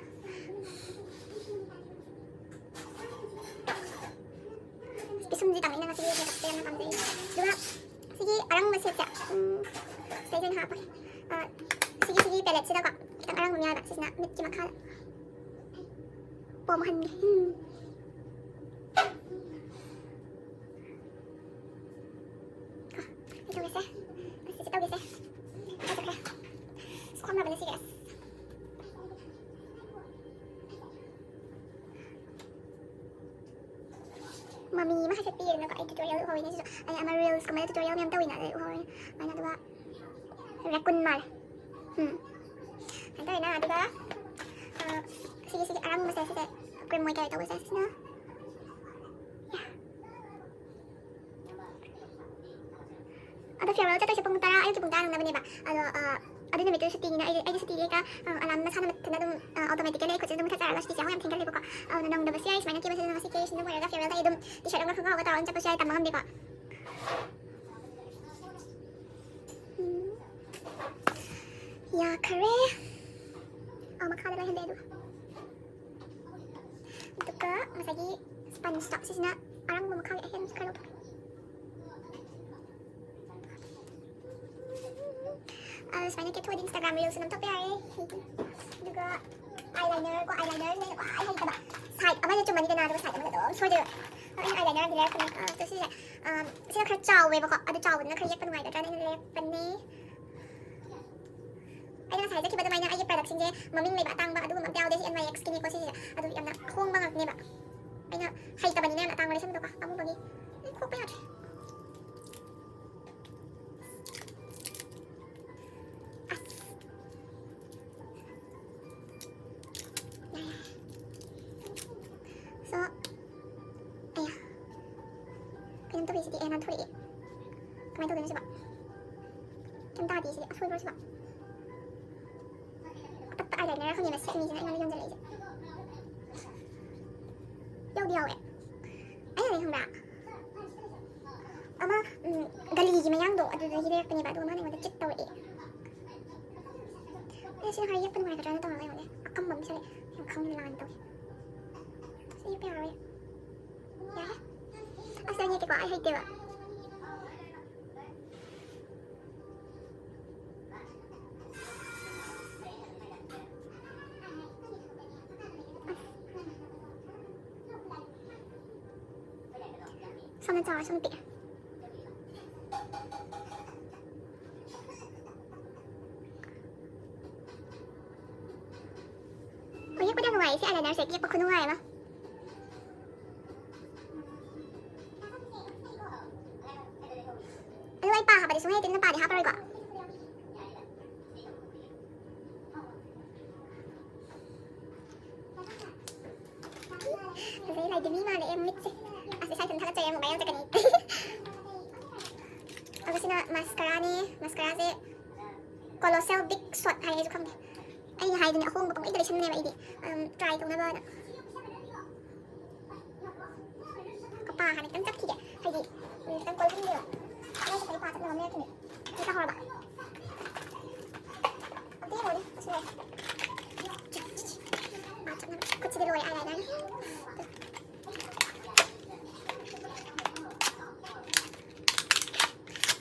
ꯄꯤꯁꯨꯝꯁꯦ ꯇꯥꯃꯛꯏꯅ ꯉꯁꯤꯒꯤ makeupꯁꯦ ꯌꯥꯝꯅ ꯄꯥꯝꯖꯩ꯫ ꯑꯗꯨꯒ ꯁꯤꯒꯤ ꯑꯔꯪꯕ shadeꯁꯦ, ꯎꯝ, ꯁꯤꯗꯩꯗ ꯑꯣꯏꯅ ꯍꯥꯞꯄꯒꯦ꯫ ꯑ, ꯁꯤꯒꯤ, ꯁꯤꯒꯤ paletteꯁꯤꯗꯀꯣ ꯈꯤꯇꯪ ꯑꯔꯪꯕ ꯑꯃ ꯌꯥꯎꯋꯦꯕ꯫ ꯁꯤꯁꯤꯅ ꯃꯤꯠꯀꯤ ꯃꯈꯥꯗ ꯄꯣꯝꯍꯟꯒꯦ꯫ ꯎꯝ꯫ ꯀꯣ, ꯁꯤ ꯇꯧꯒꯦꯁꯦ꯫ ꯑꯁꯤꯁꯦ ꯇꯧꯒꯦꯁꯦ꯫ ꯀꯥꯏ ꯆꯠꯈ꯭ꯔꯦ? ꯑꯁ, ꯈ꯭ꯋꯥꯡ ꯅꯥꯕꯅ ꯁꯤꯔꯦ, ꯑꯁ꯫ ꯃꯃꯤ ꯑꯃ ꯍꯥꯏꯐꯦꯠ ꯄꯤꯔꯦꯗꯅꯀꯣ꯫ ꯑꯩ tutorial ꯎꯍꯧꯋꯤꯅꯦ ꯁꯤꯁꯨ꯫ ꯑꯩ ꯑꯃ reelsꯀꯨꯝꯕꯗ tutorial ꯃꯌꯥꯝ ꯇꯧꯋꯤꯅ, ꯑꯗꯨꯗ ꯎꯍꯧꯋꯦ꯫ ꯑꯗꯨꯃꯥꯏꯅ ꯑꯗꯨꯒ raccoon ꯃꯥꯜꯂꯦ꯫ ꯎꯝ꯫ ꯑꯗꯨꯃꯥꯏꯅ ꯇꯧꯋꯦꯅ꯫ ꯑꯗꯨꯒ, ꯑ, ꯁꯤꯒꯤ, ꯁꯤꯒꯤ ꯑꯔꯪꯕꯁꯦ, ꯁꯤꯁꯦ cream ꯑꯣꯏ ꯀꯩ ꯇꯧꯕꯁꯦ, ꯁꯤꯅ, yeah꯫ ꯑꯗꯣ farewell ꯆꯠꯇꯣꯏꯁꯦ ꯄꯨꯡ ꯇꯔꯥ, ꯑꯌꯨꯛꯀꯤ ꯄꯨꯡ ꯇꯔꯥ ꯅꯪꯅꯕꯅꯦꯕ꯫ ꯑꯗꯣ, ꯑ, ꯑꯗꯨ ꯅꯨꯃꯤꯠꯇꯨ ꯁꯨꯇꯤꯅꯤꯅ ꯑꯩꯗꯤ, ꯑꯩꯗꯤ ꯁꯨꯇꯤ ꯂꯩꯀ, ꯑ, alarm ꯃꯁꯥꯅ ꯃꯊꯟꯇ ꯑꯗꯨꯝ, ꯑ, automatically ꯑꯩ ꯈꯨꯠꯁꯦ ꯑꯗꯨꯝ ꯃꯨꯊꯠꯆꯔꯒ ꯁꯨꯇꯤꯁꯦ ꯌꯥꯝ ꯊꯦꯡꯒꯜꯂꯦꯕꯀꯣ꯫ ꯑꯗꯨꯅ ꯅꯪꯗꯕꯁꯨ ꯌꯥꯏ꯫ ꯁꯨꯃꯥꯏꯅ ꯀꯦꯕꯁꯦ ꯉꯁꯤ ꯀꯦꯔꯤꯁꯤꯅ ꯂꯣꯏꯔꯒ farewell ꯗ ꯑꯩ ꯑꯗꯨꯝ T-shirt ꯑꯃꯒ ꯈꯪꯒꯥꯎ ꯑꯃꯒ ꯇꯧꯔꯒ ꯑꯗꯨꯝ ꯆꯠꯄꯁꯨ ꯌꯥꯏ, ꯇꯝꯕ ꯉꯝꯗꯦꯀꯣ꯫ ꯎꯝ꯫ ꯌꯥꯈꯔꯦ꯫ ꯑ, ꯃꯈꯥꯗ ꯂꯣꯏꯍꯟꯗꯦ ꯑꯗꯨꯒ꯫ ꯑꯗꯨꯒ ꯉꯁꯥꯏꯒꯤ spongeꯇꯣ, ꯁꯤꯁꯤꯅ ꯑꯔꯪꯕ ꯃꯈꯥꯒꯤ ꯑꯍꯦꯟꯕꯁꯦ ꯈꯔ ꯂꯧꯊꯣꯛꯀꯦ꯫ ꯑ, ꯁꯨꯃꯥꯏꯅ ꯀꯦꯊꯣꯛꯑꯗꯤ Instagram reelsꯁꯨ ꯅꯝꯊꯣꯛꯄ ꯌꯥꯔꯦ꯫ ꯑꯗꯨꯒ eyeliner ꯀꯣ, eyelinerꯁꯤꯅ ꯑꯩꯅ ꯈ꯭ꯋꯥꯏ ꯍꯩꯇꯕ꯫ Side ꯑꯃꯗ ꯆꯨꯝꯃꯅꯤꯗꯅ, ꯑꯗꯨꯒ side ꯑꯃꯗ ꯑꯗꯨꯝ ꯁꯣꯏꯗꯣꯏꯕ꯫ ꯑ, ꯑꯩꯅ eyelinerꯗꯤ ꯂꯩꯔꯛꯄꯅꯦ꯫ ꯑ, ꯑꯗꯣ ꯁꯤꯁꯦ, ꯑ, ꯁꯤꯅ ꯈꯔ ꯆꯥꯎꯋꯦꯕꯀꯣ, ꯑꯗꯨ ꯆꯥꯎꯕꯗꯨꯅ ꯈꯔ ꯌꯦꯛꯄ ꯅꯨꯡꯉꯥꯏꯒꯗ꯭ꯔꯥꯅ ꯑꯩꯅ ꯂꯩꯔꯛꯄꯅꯦ꯫ ꯑꯩꯅ ꯉꯁꯥꯏ ꯍꯥꯏꯖꯈꯤꯕ ꯑꯗꯨꯃꯥꯏꯅ ꯑꯩꯒꯤ productꯁꯤꯡꯁꯦ ꯃꯃꯤꯡ ꯂꯩꯕ ꯑꯇꯥꯡꯕ ꯑꯗꯨꯒꯨꯝꯕ ꯑꯝꯇ ꯌꯥꯎꯗꯦ꯫ ꯁꯤ NYXꯀꯤꯅꯦꯀꯣ ꯁꯤꯁꯦ꯫ ꯑꯗꯨ ꯌꯥꯝꯅ ꯑꯍꯣꯡꯕ ꯉꯥꯛꯇꯅꯦꯕ꯫ ꯑꯩꯅ ꯍꯩꯇꯕꯅꯤꯅ ꯌꯥꯝꯅ ꯑꯇꯥꯡꯕ ꯂꯩꯁꯟꯕꯗꯣꯀꯣ, ꯄꯥꯝꯃꯨꯕꯒꯤ꯫ ꯑꯩ ꯈꯣꯛꯄ ꯌꯥꯗ꯭ꯔꯦ꯫ ꯁꯤꯗꯤ ꯑꯦ ꯅꯥꯟꯊꯣꯔꯛꯑꯦ꯫ ꯀꯃꯥꯏꯅ ꯇꯧꯗꯣꯏꯅꯣ ꯁꯤꯕꯣ? ꯀꯩꯝ ꯇꯥꯗꯦ ꯁꯤꯗꯤ꯫ ꯑꯁꯣꯏꯕ꯭ꯔꯣ ꯁꯤꯕꯣ? ꯑꯄꯠꯄ ꯑꯥꯏ ꯂꯥꯏꯅꯔ ꯈꯪꯗꯦ ꯃꯁꯤ ꯑꯅꯤꯁꯤꯅ ꯑꯩꯉꯣꯟꯗ ꯌꯣꯟꯁꯤꯜꯂꯛꯏꯁꯦ꯫ ꯌꯥꯎꯗꯤ ꯌꯥꯎꯋꯦ꯫ ꯑꯩꯅꯅꯦ ꯈꯪꯕ꯭ꯔꯥ? ꯑꯃ, ꯎꯝ, ꯒꯂꯤꯒꯤ ꯃꯌꯥꯡꯗꯣ ꯑꯗꯨꯗꯒꯤ ꯂꯩꯔꯛꯄꯅꯦꯕ꯫ ꯑꯗꯨꯒ ꯃꯥꯅ ꯑꯩꯉꯣꯟꯗ ꯆꯤꯠ ꯇꯧꯔꯛꯑꯦ꯫ ꯑꯩ ꯁꯤ ꯍꯥꯏ ꯌꯦꯛꯄ ꯅꯨꯡꯉꯥꯏꯒꯗ꯭ꯔꯥꯅ ꯇꯧꯔꯒ ꯑꯩꯉꯣꯟꯗ ꯑꯀꯝꯕ ꯑꯃ ꯄꯤꯁꯜꯂꯛꯑꯦ꯫ ꯌꯥꯝ ꯈꯪꯗꯦ ꯂꯥꯟ ꯇꯧꯋꯦ꯫ ꯁꯤ ꯌꯦꯛꯄ ꯌꯥꯔꯣꯏ꯫ ꯌꯥꯔꯦ꯫ ꯑꯁ, ꯑꯩ ꯌꯦꯛꯀꯦꯀꯣ꯫ ꯑꯩ ꯍꯩꯇꯦꯕ꯫ ꯁꯣꯝꯅ ꯆꯥꯎꯔ ꯁꯣꯝꯅ ꯄꯤꯛꯑꯦ꯫ ꯑꯣ, ꯌꯦꯛꯄꯗ ꯅꯨꯡꯉꯥꯏꯌꯦ ꯁꯤ ꯑꯥꯏꯂꯥꯏꯅꯔꯁꯦ, ꯌꯦꯛꯄ ꯈꯨꯅꯨꯡꯉꯥꯏ ꯑꯃ꯫ ꯑꯗꯣ ꯑꯩ ꯄꯥ ꯍꯥꯞꯄꯗꯤ ꯁꯨꯡꯍꯩ ꯍꯩꯇꯦ, ꯅꯪ ꯄꯥꯗꯤ ꯍꯥꯞꯄꯔꯣꯏꯀꯣ? ꯐꯖꯩ, ꯂꯥꯏꯗꯤ ꯃꯤ ꯃꯥꯜꯂꯦ, ꯑꯦ, ꯃꯤꯠꯁꯦ꯫ ꯑꯁ, ꯏꯁꯥ ꯏꯊꯟ ꯊꯥꯒꯠꯆꯔꯦ, ꯑꯃꯨꯛ viral ꯆꯠꯀꯅꯤ꯫ ꯑꯗꯣ ꯁꯤꯅ ꯃꯁꯀꯔꯥꯅꯦ꯫ ꯃꯁꯀꯔꯥꯁꯦ Colossal Big Shot ꯍꯥꯏ, ꯑꯩꯁꯨ ꯈꯪꯗꯦ꯫ ꯑꯩꯅ ꯍꯥꯏꯗꯨꯅꯦ, ꯑꯍꯣꯡꯕ ꯄꯪꯂꯩꯗ ꯂꯩꯁꯟꯕꯅꯦꯕ ꯑꯩꯗꯤ, ꯎꯝ, try ꯇꯧꯅꯕꯅ꯫ ꯀꯄꯥ ꯍꯥꯟꯅ ꯈꯤꯇꯪ ꯆꯞꯈꯤꯒꯦ, ꯍꯥꯏꯗꯤ, ꯎꯝ, ꯈꯤꯇꯪ ꯀꯣꯜꯍꯟꯒꯦꯕ꯫ ꯅꯪꯁꯨ ꯀꯩ ꯄꯥ ꯆꯞꯅꯕ ꯑꯃ ꯂꯩꯔꯛꯈꯤꯅꯦ꯫ ꯁꯤ ꯇꯥꯍꯧꯔꯕ? ꯑꯝꯇ ꯌꯦꯡꯉꯨꯅꯦ, ꯑꯁꯤ ꯂꯩꯔꯦ꯫ ꯄꯥ ꯆꯞꯅꯕ꯫ ꯈꯨꯠꯁꯤꯗꯤ ꯂꯣꯏꯔꯦ, eyelinerꯅ꯫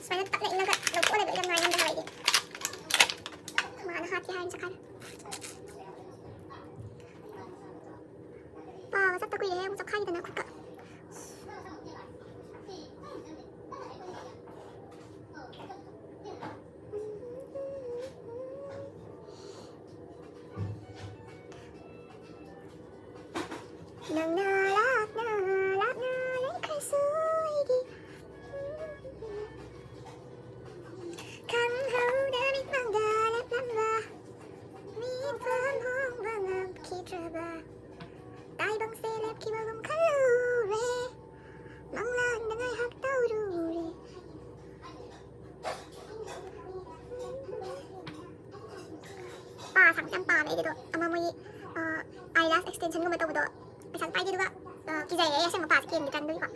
ꯁꯨꯃꯥꯏꯅ ꯇꯞꯅ ꯏꯜꯂꯒ ꯂꯧꯊꯣꯛꯑ ꯂꯩꯕ ꯌꯥꯝ ꯅꯨꯡꯉꯥꯏ, ꯅꯪꯗꯤ ꯍꯥꯏꯗꯤ꯫ ꯃꯥꯅ ꯍꯥꯠꯀꯦ ꯍꯥꯏꯅ ꯆꯠꯈ꯭ꯔꯦ꯫ ꯄꯥꯕ ꯆꯠꯇ ꯀꯨꯏꯔꯦ, ꯑꯃꯨꯛ ꯆꯠꯈꯥꯏꯗꯅ ꯈꯨꯠꯀ꯫ ꯅꯪꯅ ꯂꯥꯞꯅ, ꯂꯥꯞꯅ ꯂꯩꯈ꯭ꯔꯁꯨ ꯑꯩꯒꯤ ꯈꯪꯍꯧꯗ ꯃꯤꯠꯃꯥꯡꯗ ꯂꯦꯞꯂꯝꯕ ꯃꯤꯠꯐꯝ ꯍꯣꯡꯕ ꯉꯝꯈꯤꯗ꯭ꯔꯕ ꯇꯥꯏꯕꯪꯁꯦ ꯂꯦꯞꯈꯤꯕꯒꯨꯝ ꯈꯜꯂꯨꯔꯦ꯫ ꯃꯪꯂꯥꯟꯗ ꯉꯥꯏꯍꯥꯛ ꯇꯧ ꯄꯥ ꯁꯥꯡꯕꯁꯦ ꯌꯥꯝ ꯄꯥꯝꯃꯦ ꯑꯩꯗꯤ꯫ ꯑꯗꯣ ꯑꯃ ꯃꯣꯏꯒꯤ ꯑꯥꯏ ꯂꯥꯁ ꯑꯦꯛꯁꯇꯦꯟꯁꯟꯒꯨꯝꯕ ꯇꯧꯕꯗꯣ ꯄꯩꯁꯥꯁꯨ ꯄꯥꯏꯗꯦ꯫ ꯑꯗꯨꯒ ꯑ, ꯀꯤꯖꯩꯌꯦ ꯑꯩ ꯑꯁꯦꯡꯕ ꯄꯥꯁꯦ ꯀꯦꯟꯒꯗ꯭ꯔꯥ ꯑꯗꯨꯒꯤꯀꯣ꯫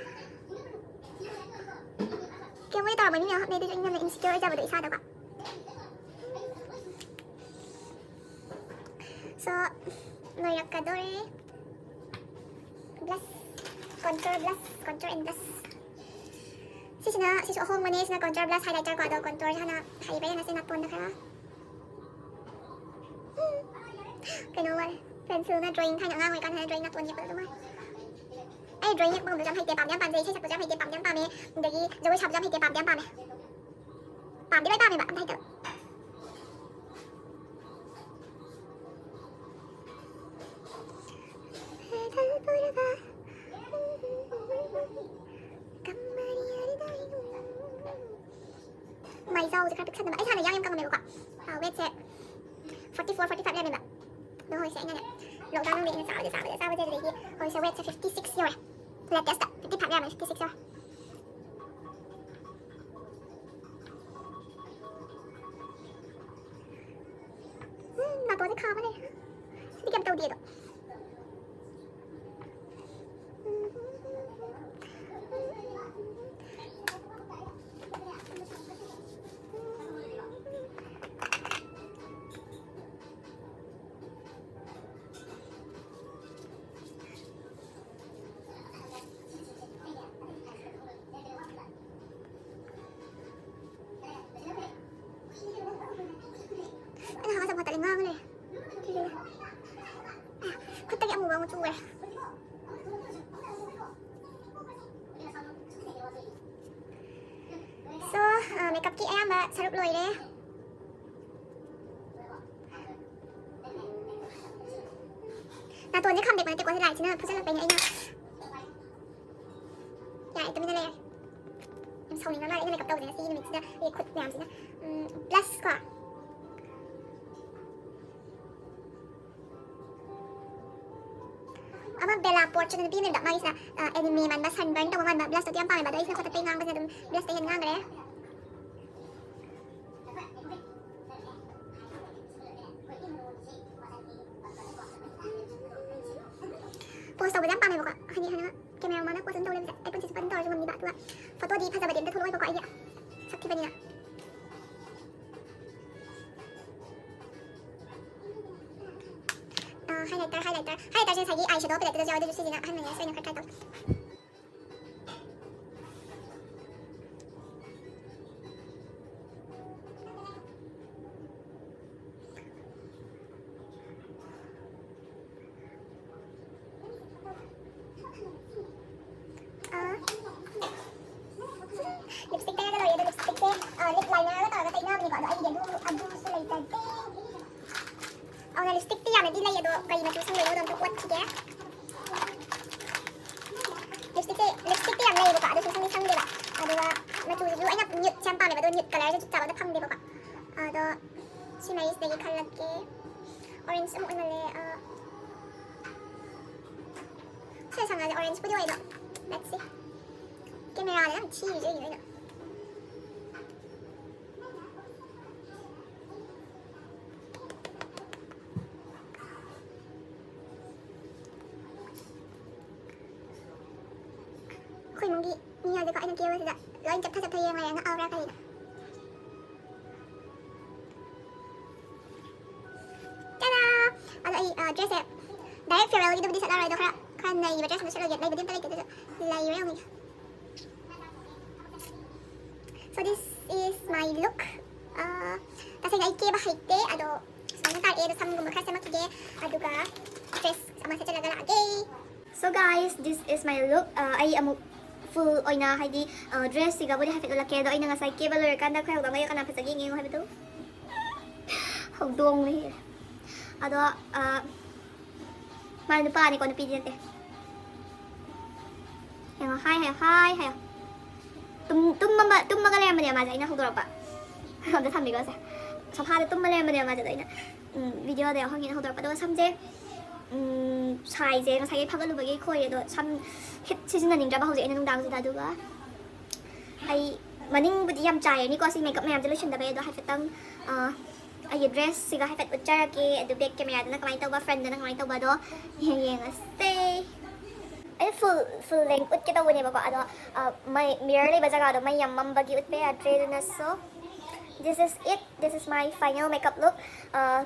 ꯀꯦꯝꯕꯨꯗꯤ ꯇꯧꯔꯝꯃꯣꯏ, ꯃꯤ ꯃꯌꯥꯝ ꯍꯥꯞꯅꯩ, ꯑꯗꯨꯁꯨ ꯏꯟꯁꯤꯀ꯭ꯌꯣꯔ ꯑꯣꯏꯖꯕꯗꯣ ꯏꯁꯥꯗꯀꯣ꯫ ꯁꯣ, ꯂꯣꯏꯔꯛꯀꯗꯣꯔꯦ꯫ Blush, contour blush, contour and blush. ꯁꯤꯁꯤꯅ, ꯁꯤꯁꯨ ꯑꯍꯣꯡꯕꯅꯦ꯫ ꯁꯤꯅ ꯀꯣꯟꯇꯣꯔ ꯕ꯭ꯂꯁ ꯍꯥꯏꯂꯥꯏꯇꯔ ꯀꯣ꯫ ꯑꯗꯣ ꯀꯣꯟꯇꯣꯔꯁꯦ ꯍꯥꯟꯅ ꯍꯩꯕ ꯌꯦꯡꯉꯁꯦ ꯅꯥꯇꯣꯟꯗ ꯈꯔ꯫ ꯀꯩꯅꯣ ꯃꯥꯜꯂꯦ, ꯄꯦꯟꯁꯤꯜꯅ ꯗ꯭ꯔꯣꯌꯤꯡ, ꯊꯥꯏꯅ ꯑꯉꯥꯡ ꯑꯣꯏꯔꯤꯀꯥꯟꯗ ꯗ꯭ꯔꯣꯌꯤꯡ ꯅꯥꯇꯣꯟ ꯌꯦꯛꯄꯗꯣ ꯑꯗꯨ ꯃꯥꯜꯂꯦ꯫ ꯑꯩ ꯗ꯭ꯔꯣꯌꯤꯡ ꯌꯦꯛꯄꯒꯨꯝꯕꯁꯨ ꯌꯥꯝ ꯍꯩꯇꯦ, ꯄꯥꯝꯗꯤ ꯌꯥꯝ ꯄꯥꯝꯖꯩ꯫ ꯏꯁꯩ ꯁꯛꯄꯁꯨ ꯌꯥꯝ ꯍꯩꯇꯦ, ꯄꯥꯝꯗꯤ ꯌꯥꯝ ꯄꯥꯝꯃꯦ꯫ ꯑꯗꯒꯤ ꯖꯒꯣꯏ ꯁꯥꯕꯁꯨ ꯌꯥꯝ ꯍꯩꯇꯦ, ꯄꯥꯝꯗꯤ ꯌꯥꯝ ꯄꯥꯝꯃꯦ꯫ ꯄꯥꯝꯗꯤ ꯂꯣꯏ ꯄꯥꯝꯃꯦꯕ, ꯑꯝꯇ ꯍꯩꯇꯕ꯫ ꯄꯦꯗꯜ ꯄꯨꯔꯒ ꯀꯝꯃꯔꯤꯌꯥꯔꯤꯗꯥꯏ꯫ ꯃꯥꯏꯖꯥꯎꯁꯦ ꯈꯔ ꯄꯤꯛꯁꯟꯗꯕ꯫ ꯑꯩ ꯍꯥꯟꯅ ꯌꯥꯝ ꯌꯥꯝ ꯀꯪꯉꯝꯃꯦꯕꯀꯣ꯫ ꯑ, ꯋꯦꯠꯁꯦ ꯐꯣꯔꯇꯤ ꯐꯣꯔ, ꯐꯣꯔꯇꯤ ꯐꯥꯏꯚ ꯂꯩꯔꯝꯃꯦꯕ꯫ ꯑꯗꯣ ꯍꯧꯖꯤꯛꯁꯦ ꯑꯩꯅꯅꯦ, ꯂꯣꯛꯗꯥꯎꯟ ꯃꯅꯨꯡꯗ ꯑꯩꯅ ꯆꯥꯕꯁꯦ, ꯆꯥꯕꯁꯦ, ꯆꯥꯕꯁꯦ, ꯑꯗꯨꯗꯒꯤ ꯍꯧꯖꯤꯛꯁꯦ ꯋꯦꯠꯁꯦ ꯐꯤꯐꯇꯤ ꯁꯤꯛꯁ ꯌꯧꯔꯦ꯫ ꯂꯦꯇꯦꯁꯇ ꯐꯤꯐꯇꯤ ꯐꯥꯏꯚ ꯂꯩꯔꯝꯃꯦ, ꯐꯤꯐꯇꯤ ꯁꯤꯛꯁ ꯌꯧꯔꯦ꯫ ꯎꯝ, ꯅꯥꯇꯣꯟꯁꯦ ꯈꯥꯕ ꯂꯩꯔꯦ꯫ ꯁꯤꯗꯤ ꯀꯩꯝ ꯇꯧꯗꯦ ꯑꯗꯣ꯫ ꯑꯩꯅ ꯍꯥꯏꯕ ꯆꯠꯄꯗ ꯉꯥꯡ ꯂꯩꯔꯦ꯫ ꯈꯨꯠꯇꯒꯤ ꯑꯃꯨꯕ ꯑꯃꯨꯛ ꯆꯨꯈ꯭ꯔꯦ꯫ So, ꯑ, ꯃꯦꯀꯞꯀꯤ ꯑꯌꯥꯝꯕ ꯁꯔꯨꯛ ꯂꯣꯏꯔꯦ꯫ ꯅꯥꯇꯣꯟꯁꯦ ꯈꯥꯝꯗꯦꯛꯄ ꯅꯠꯇꯦꯀꯣ, ꯁꯤ ꯂꯥꯏꯠꯁꯤꯅ ꯐꯨꯖꯜꯂꯛꯄꯩꯅꯦ ꯑꯩꯅ꯫ ꯌꯥꯔꯦ, ꯇꯨꯃꯤꯟꯅ ꯂꯩꯔꯦ꯫ ꯌꯥꯝ ꯁꯥꯎꯅꯤꯡꯉ ꯃꯥꯜꯂꯦ ꯑꯩꯅ ꯃꯦꯀꯞ ꯇꯧꯕꯁꯦ ꯉꯁꯤꯒꯤ ꯅꯨꯃꯤꯠꯁꯤꯗ꯫ ꯑꯩ ꯈꯨꯠ ꯃꯌꯥꯝꯁꯤꯅ꯫ ꯎꯝ, ꯕ꯭ꯂꯁ ꯀꯣ꯫ ꯑꯃ ꯕꯦꯂꯥ ꯄꯣꯔꯠꯁ ꯍꯥꯏꯅ ꯅꯨꯄꯤ ꯑꯃ ꯂꯩꯕꯗꯣ, ꯃꯥꯒꯤꯁꯤꯅ, ꯑ, ꯑꯦꯅꯤꯃꯦ ꯃꯥꯟꯕ, ꯁꯟꯕꯔꯟ ꯇꯧꯕ ꯃꯥꯟꯕ ꯕ꯭ꯂꯁꯇꯣ ꯌꯥꯝ ꯄꯥꯝꯃꯦꯕ, ꯑꯗꯣ ꯑꯩꯁꯤꯅ ꯈꯨꯠꯇ ꯇꯩ ꯉꯥꯡꯕꯁꯤꯅ ꯑꯗꯨꯝ ꯕ꯭ꯂꯁꯇ ꯍꯦꯟꯅ ꯉꯥꯡꯈ꯭ꯔꯦ꯫ ꯄꯣꯁ ꯇꯧꯕꯁꯦ ꯌꯥꯝ ꯄꯥꯝꯃꯦꯕꯀꯣ꯫ ꯍꯥꯏꯗꯤ ꯍꯥꯏꯅ ꯀꯦꯃꯦꯔꯥ ꯃꯃꯥꯡꯗ ꯄꯣꯁ ꯑꯗꯨꯝ ꯇꯧ ꯂꯩꯕꯁꯦ ꯑꯩ ꯄꯨꯟꯁꯤꯁꯦ ꯑꯗꯨꯝ ꯇꯧꯔꯁꯨ ꯉꯝꯅꯤꯕ꯫ ꯑꯗꯨꯒ ꯐꯣꯇꯣꯗꯤ ꯐꯖꯕꯗꯤ ꯑꯝꯇ ꯊꯣꯛꯂꯛꯑꯣꯏꯕꯀꯣ ꯑꯩꯗꯤ ꯁꯛ ꯊꯤꯕꯅꯤꯅ꯫ ꯑ, highlighter, highlighter, highlighterꯁꯦ ꯉꯁꯥꯏꯒꯤ eye shadow paletteꯇꯁꯨ ꯌꯥꯎꯋꯦ, ꯑꯗꯨꯁꯨ ꯁꯤꯁꯤꯅ ꯑꯍꯟꯕꯅꯤꯅ ꯁꯤ ꯑꯣꯏꯅ ꯈꯔ try ꯇꯧꯒꯦ꯫ ꯑꯥ, lipstick ꯇꯩꯔꯒ ꯂꯣꯏꯔꯦ꯫ ꯑꯗꯣ lipstickꯁꯦ, ꯑꯥ, lip linerꯒ ꯇꯧꯔꯒ ꯇꯩꯅꯕꯅꯤꯀꯣ꯫ ꯑꯗꯣ ꯑꯩꯒꯤꯗꯤ ꯑꯗꯨ, ꯑꯗꯨꯁꯨ ꯂꯩꯖꯗꯦ꯫ ꯑꯗꯨꯅ lipstickꯇꯤ ꯌꯥꯝꯅꯗꯤ ꯂꯩ, ꯑꯗꯣ ꯀꯔꯤ ꯃꯆꯨ ꯁꯪꯗꯣꯏꯅꯣꯗꯣ ꯑꯝꯇ ꯑꯣꯠꯈꯤꯒꯦ꯫ Lipstickꯁꯦ, lipstickꯇꯤ ꯌꯥꯝ ꯂꯩꯌꯦꯕꯀꯣ, ꯑꯗꯣ ꯁꯨꯡꯁꯪꯗꯤ ꯁꯪꯗꯦꯕ꯫ ꯑꯗꯨꯒ ꯃꯆꯨꯁꯤꯁꯨ ꯑꯩꯅ nudeꯁꯦ ꯌꯥꯝ ꯄꯥꯝꯃꯦꯕ, ꯑꯗꯣ nude colourꯁꯦ ꯆꯞ ꯆꯥꯕꯗ ꯐꯪꯗꯦꯕꯀꯣ꯫ ꯑꯗꯣ ꯁꯤ ꯃꯔꯤꯁꯤꯗꯒꯤ ꯈꯜꯂꯛꯀꯦ꯫ Orange ꯑꯃꯨꯛ ꯑꯣꯏꯃꯜꯂꯦ꯫ ꯑ, ꯁꯤ ꯁꯪꯉꯁꯦ꯫ Orangeꯄꯨꯗꯤ ꯑꯣꯏ, ꯑꯗꯣ let's see꯫ ꯀꯦꯃꯦꯔꯥꯗ ꯌꯥꯝ ꯊꯤꯔꯤꯁꯦ ꯀꯩꯒꯤꯅꯣ ꯑꯩꯅ? ꯑꯩꯈꯣꯏ ꯏꯃꯨꯡꯒꯤ ꯃꯤ ꯌꯥꯗꯦꯀꯣ, ꯑꯩꯅ ꯀꯦꯕꯁꯤꯗ ꯂꯣꯏ ꯆꯞꯊ ꯆꯞꯊ ꯌꯦꯡ ꯂꯩꯔꯦ, ꯉꯛꯑꯕ꯭ꯔꯥ ꯀꯔꯤꯅꯣ? ꯇꯥꯗꯥ! ꯑꯗꯣ ꯑꯩ, ꯑ, dressꯁꯦ direct farewellꯒꯤꯗꯨꯕꯨꯗꯤ ꯁꯦꯠꯂꯔꯣꯏ, ꯑꯗꯣ ꯈꯔ, ꯈꯔ ꯅꯩꯕ dress ꯑꯃ ꯁꯦꯠꯂꯒꯦ꯫ ꯂꯩꯕꯗꯤ ꯑꯝꯇ ꯂꯩꯇꯦ, ꯑꯗꯨꯁꯨ ꯂꯩꯕ꯭ꯔꯥ ꯌꯦꯡꯉꯒꯦ꯫ So this is my look. ꯑ, ꯇꯁꯦꯡꯅ ꯑꯩ ꯀꯦꯕ ꯍꯩꯇꯦ, ꯑꯗꯣ ꯁꯨꯃꯥꯏꯅ ꯇꯥꯔꯛꯑꯦ꯫ ꯑꯗꯣ ꯁꯝꯒꯨꯝꯕ ꯈꯔ ꯁꯦꯝꯃꯛꯈꯤꯒꯦ, ꯑꯗꯨꯒ dress ꯑꯃ ꯁꯦꯠꯆꯜꯂꯒ ꯂꯥꯛꯑꯒꯦ꯫ So guys, this is my look. ꯑ, ꯑꯩ ꯑꯃꯨꯛ full ꯑꯣꯏꯅ, ꯍꯥꯏꯗꯤ, ꯑ, dressꯁꯤꯒꯕꯨꯗꯤ ꯍꯥꯏꯐꯦꯠ ꯎꯠꯂꯛꯀꯦ꯫ ꯑꯗꯣ ꯑꯩꯅ ꯉꯁꯥꯏ ꯀꯦꯕ ꯂꯣꯏꯔꯀꯥꯟꯗ ꯑꯩꯈꯣꯏ ꯍꯧꯗꯣꯡꯉꯩ ꯀꯅꯥ ꯐꯖꯒꯦ ꯌꯦꯡꯉꯣ ꯍꯥꯏꯕꯗꯣ꯫ ꯍꯧꯗꯣꯡꯅ ꯍꯦꯜꯂꯦ꯫ ꯑꯗꯣ, ꯑ, ꯃꯥ ꯅꯨꯄꯥꯅꯤꯀꯣ, ꯅꯨꯄꯤꯗꯤ ꯅꯠꯇꯦ꯫ ꯌꯦꯡꯉꯣ, hi ꯍꯥꯏꯌꯣ, hi ꯍꯥꯏꯌꯣ꯫ ꯇꯨꯝ-, ꯇꯨꯝꯃꯝꯕ-, ꯇꯨꯝꯃꯒ ꯂꯩꯔꯝꯕꯅꯦ ꯃꯥꯁꯦ, ꯑꯩꯅ ꯍꯧꯗꯣꯔꯛꯄ꯫ ꯑꯝꯇ ꯊꯝꯕꯤꯈꯣꯁꯦ꯫ ꯁꯣꯐꯥꯗ ꯇꯨꯝꯃ ꯂꯩꯔꯝꯕꯅꯦ ꯃꯥꯁꯦ, ꯑꯗꯣ ꯑꯩꯅ, ꯎꯝ, videoꯗ ꯌꯥꯎꯍꯟꯒꯦꯅ ꯍꯧꯗꯣꯔꯛꯄ꯫ ꯑꯗꯨꯒ ꯁꯝꯁꯦ, ꯎꯝ, ꯁꯥꯏꯁꯦ ꯉꯁꯥꯏꯒꯤ ꯐꯥꯒꯠꯂꯨꯕꯒꯤ ꯈꯣꯏꯔꯦ, ꯑꯗꯣ ꯁꯝ ꯍꯤꯠ ꯁꯤꯖꯤꯟꯅꯅꯤꯡꯗ꯭ꯔꯕ ꯍꯧꯖꯤꯛ ꯑꯩꯅ ꯅꯨꯡꯗꯥꯡꯁꯤꯗ꯫ ꯑꯗꯨꯒ ꯑꯩ ꯃꯅꯤꯡꯕꯨꯗꯤ ꯌꯥꯝ ꯆꯥꯏꯔꯅꯤꯀꯣ ꯁꯤ makeup ꯃꯌꯥꯝꯁꯦ ꯂꯣꯏꯁꯤꯟꯗꯕꯩ, ꯑꯗꯣ ꯍꯥꯏꯐꯦꯠꯇꯪ, ꯑ, ꯑꯩꯒꯤ ꯗ꯭ꯔꯦꯁꯁꯤꯒ ꯍꯥꯏꯐꯦꯠ ꯎꯠꯆꯔꯛꯀꯦ, ꯑꯗꯨ ꯕꯦꯛ ꯀꯦꯃꯦꯔꯥꯗꯅ ꯀꯃꯥꯏꯅ ꯇꯧꯕ, ꯐ꯭ꯔꯟꯗꯅ ꯀꯃꯥꯏꯅ ꯇꯧꯕꯗꯣ ꯌꯦꯡꯉꯁꯦ꯫ ꯑꯩꯅ ꯐꯨꯜ ꯐꯨꯜ ꯂꯦꯡ ꯎꯠꯀꯦ ꯇꯧꯕꯅꯦꯕꯀꯣ, ꯑꯗꯣ ꯃꯩ, ꯃꯤꯔꯔ ꯂꯩꯕ ꯖꯒꯥꯗꯣ ꯃꯩ ꯌꯥꯝ ꯃꯝꯕꯒꯤ ꯎꯠꯄ ꯌꯥꯗ꯭ꯔꯦ꯫ ꯑꯗꯨꯅ so this is it, this is my final makeup look.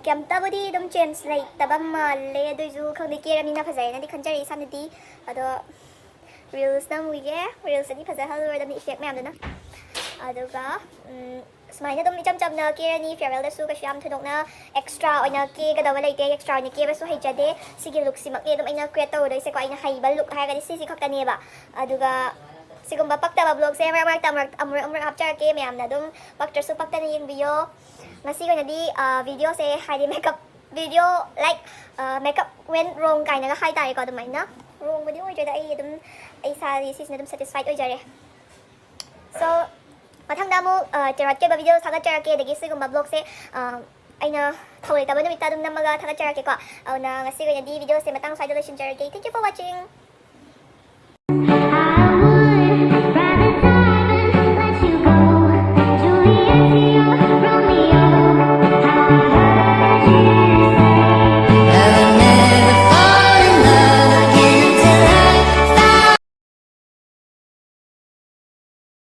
ꯀꯩꯝꯇꯕꯨꯗꯤ ꯑꯗꯨꯝ ꯆꯦꯟꯖ ꯂꯩꯇꯕ ꯃꯥꯜꯂꯦ, ꯑꯗꯨꯏꯁꯨ ꯈꯪꯗꯦ, ꯀꯦꯔꯃꯤꯅ ꯐꯖꯩꯅꯗꯤ ꯈꯟꯖꯔꯦ ꯏꯁꯥꯅꯗꯤ꯫ ꯑꯗꯣ ꯔꯤꯜꯁ ꯅꯝꯃꯨꯒꯦ, ꯔꯤꯜꯁꯇꯗꯤ ꯐꯖꯍꯜꯂꯨꯔꯗꯕꯅꯤ ꯏꯐꯦꯛ ꯃꯌꯥꯝꯗꯨꯅ꯫ ꯑꯗꯨꯒ ꯎꯝ, ꯁꯨꯃꯥꯏꯅ ꯑꯗꯨꯝ ꯏꯆꯝ ꯆꯝꯅ ꯀꯦꯔꯅꯤ꯫ ꯐꯤꯌꯔꯋꯦꯜꯗꯁꯨ ꯀꯩꯁꯨ ꯌꯥꯝ ꯊꯣꯏꯗꯣꯛꯅ ꯑꯦꯛꯁꯇ꯭ꯔꯥ ꯑꯣꯏꯅ ꯀꯦꯒꯗꯕ ꯂꯩꯇꯦ, ꯑꯦꯛꯁꯇ꯭ꯔꯥ ꯑꯣꯏꯅ ꯀꯦꯕꯁꯨ ꯍꯩꯖꯗꯦ꯫ ꯁꯤꯒꯤ ꯂꯨꯛꯁꯤꯃꯛꯅꯤ ꯑꯗꯨꯝ ꯑꯩꯅ ꯀ꯭ꯔꯤꯌꯦꯠ ꯇꯧꯔꯨꯗꯣꯏꯁꯦꯀꯣ꯫ ꯑꯩꯅ ꯍꯩꯕ ꯂꯨꯛ ꯍꯥꯏꯔꯒꯗꯤ ꯁꯤꯁꯤ ꯈꯛꯇꯅꯦꯕ꯫ ꯑꯗꯨꯒ ꯁꯤꯒꯨꯝꯕ ꯄꯛꯇꯕ ꯕ꯭ꯂꯣꯛꯁꯦ ꯃꯔꯛ ꯃꯔꯛꯇ ꯑꯃꯨꯔꯛ ꯑꯃꯨꯔꯛ ꯑꯃꯨꯔꯛ ꯍꯥꯞꯆꯔꯛꯀꯦ꯫ ꯃꯌꯥꯝꯅ ꯑꯗꯨꯝ ꯄꯛꯇ꯭ꯔꯁꯨ ꯄꯛꯇꯅ ꯌꯦꯡꯕꯤꯌꯣ꯫ ꯉꯁꯤꯒꯤ ꯑꯣꯏꯅꯗꯤ ꯚꯤꯗꯤꯑꯣꯁꯦ, ꯍꯥꯏꯗꯤ ꯃꯦꯀꯞ ꯚꯤꯗꯤꯑꯣ, ꯂꯥꯏꯛ ꯃꯦꯀꯞ ꯋꯦꯟ ꯔꯣꯡ ꯀꯥꯏꯅꯒ ꯍꯥꯏꯇꯥꯔꯦꯀꯣ꯫ ꯑꯗꯨꯃꯥꯏꯅ ꯔꯣꯡꯕꯨꯗꯤ ꯑꯣꯏꯗ꯭ꯔꯦꯗ, ꯑꯩ ꯑꯗꯨꯝ ꯑꯩ ꯏꯁꯥꯗꯤ ꯁꯤꯁꯤꯅ ꯑꯗꯨꯝ ꯁꯦꯇꯤꯁꯐꯥꯏꯠ ꯑꯣꯏꯖꯔꯦ꯫ So ꯃꯊꯪꯗ ꯑꯃꯨꯛ ꯇꯦꯔꯣꯠꯀꯤ ꯑꯣꯏꯕ ꯚꯤꯗꯤꯑꯣ ꯊꯥꯒꯠꯆꯔꯛꯀꯦ꯫ ꯑꯗꯒꯤ ꯁꯤꯒꯨꯝꯕ ꯕ꯭ꯂꯣꯛꯁꯦ ꯑꯩꯅ ꯊꯧ ꯂꯩꯇꯕ ꯅꯨꯃꯤꯠꯇ ꯑꯗꯨꯝ ꯅꯝꯃꯒ ꯊꯥꯒꯠꯆꯔꯛꯀꯦꯀꯣ꯫ ꯑꯗꯨꯅ ꯉꯁꯤꯒꯤ ꯑꯣꯏꯅꯗꯤ ꯚꯤꯗꯤꯑꯣꯁꯦ ꯃꯇꯥꯡ ꯁ꯭ꯋꯥꯏꯗ ꯂꯣꯏꯁꯤꯟꯖꯔꯒꯦ꯫ Thank you for watching.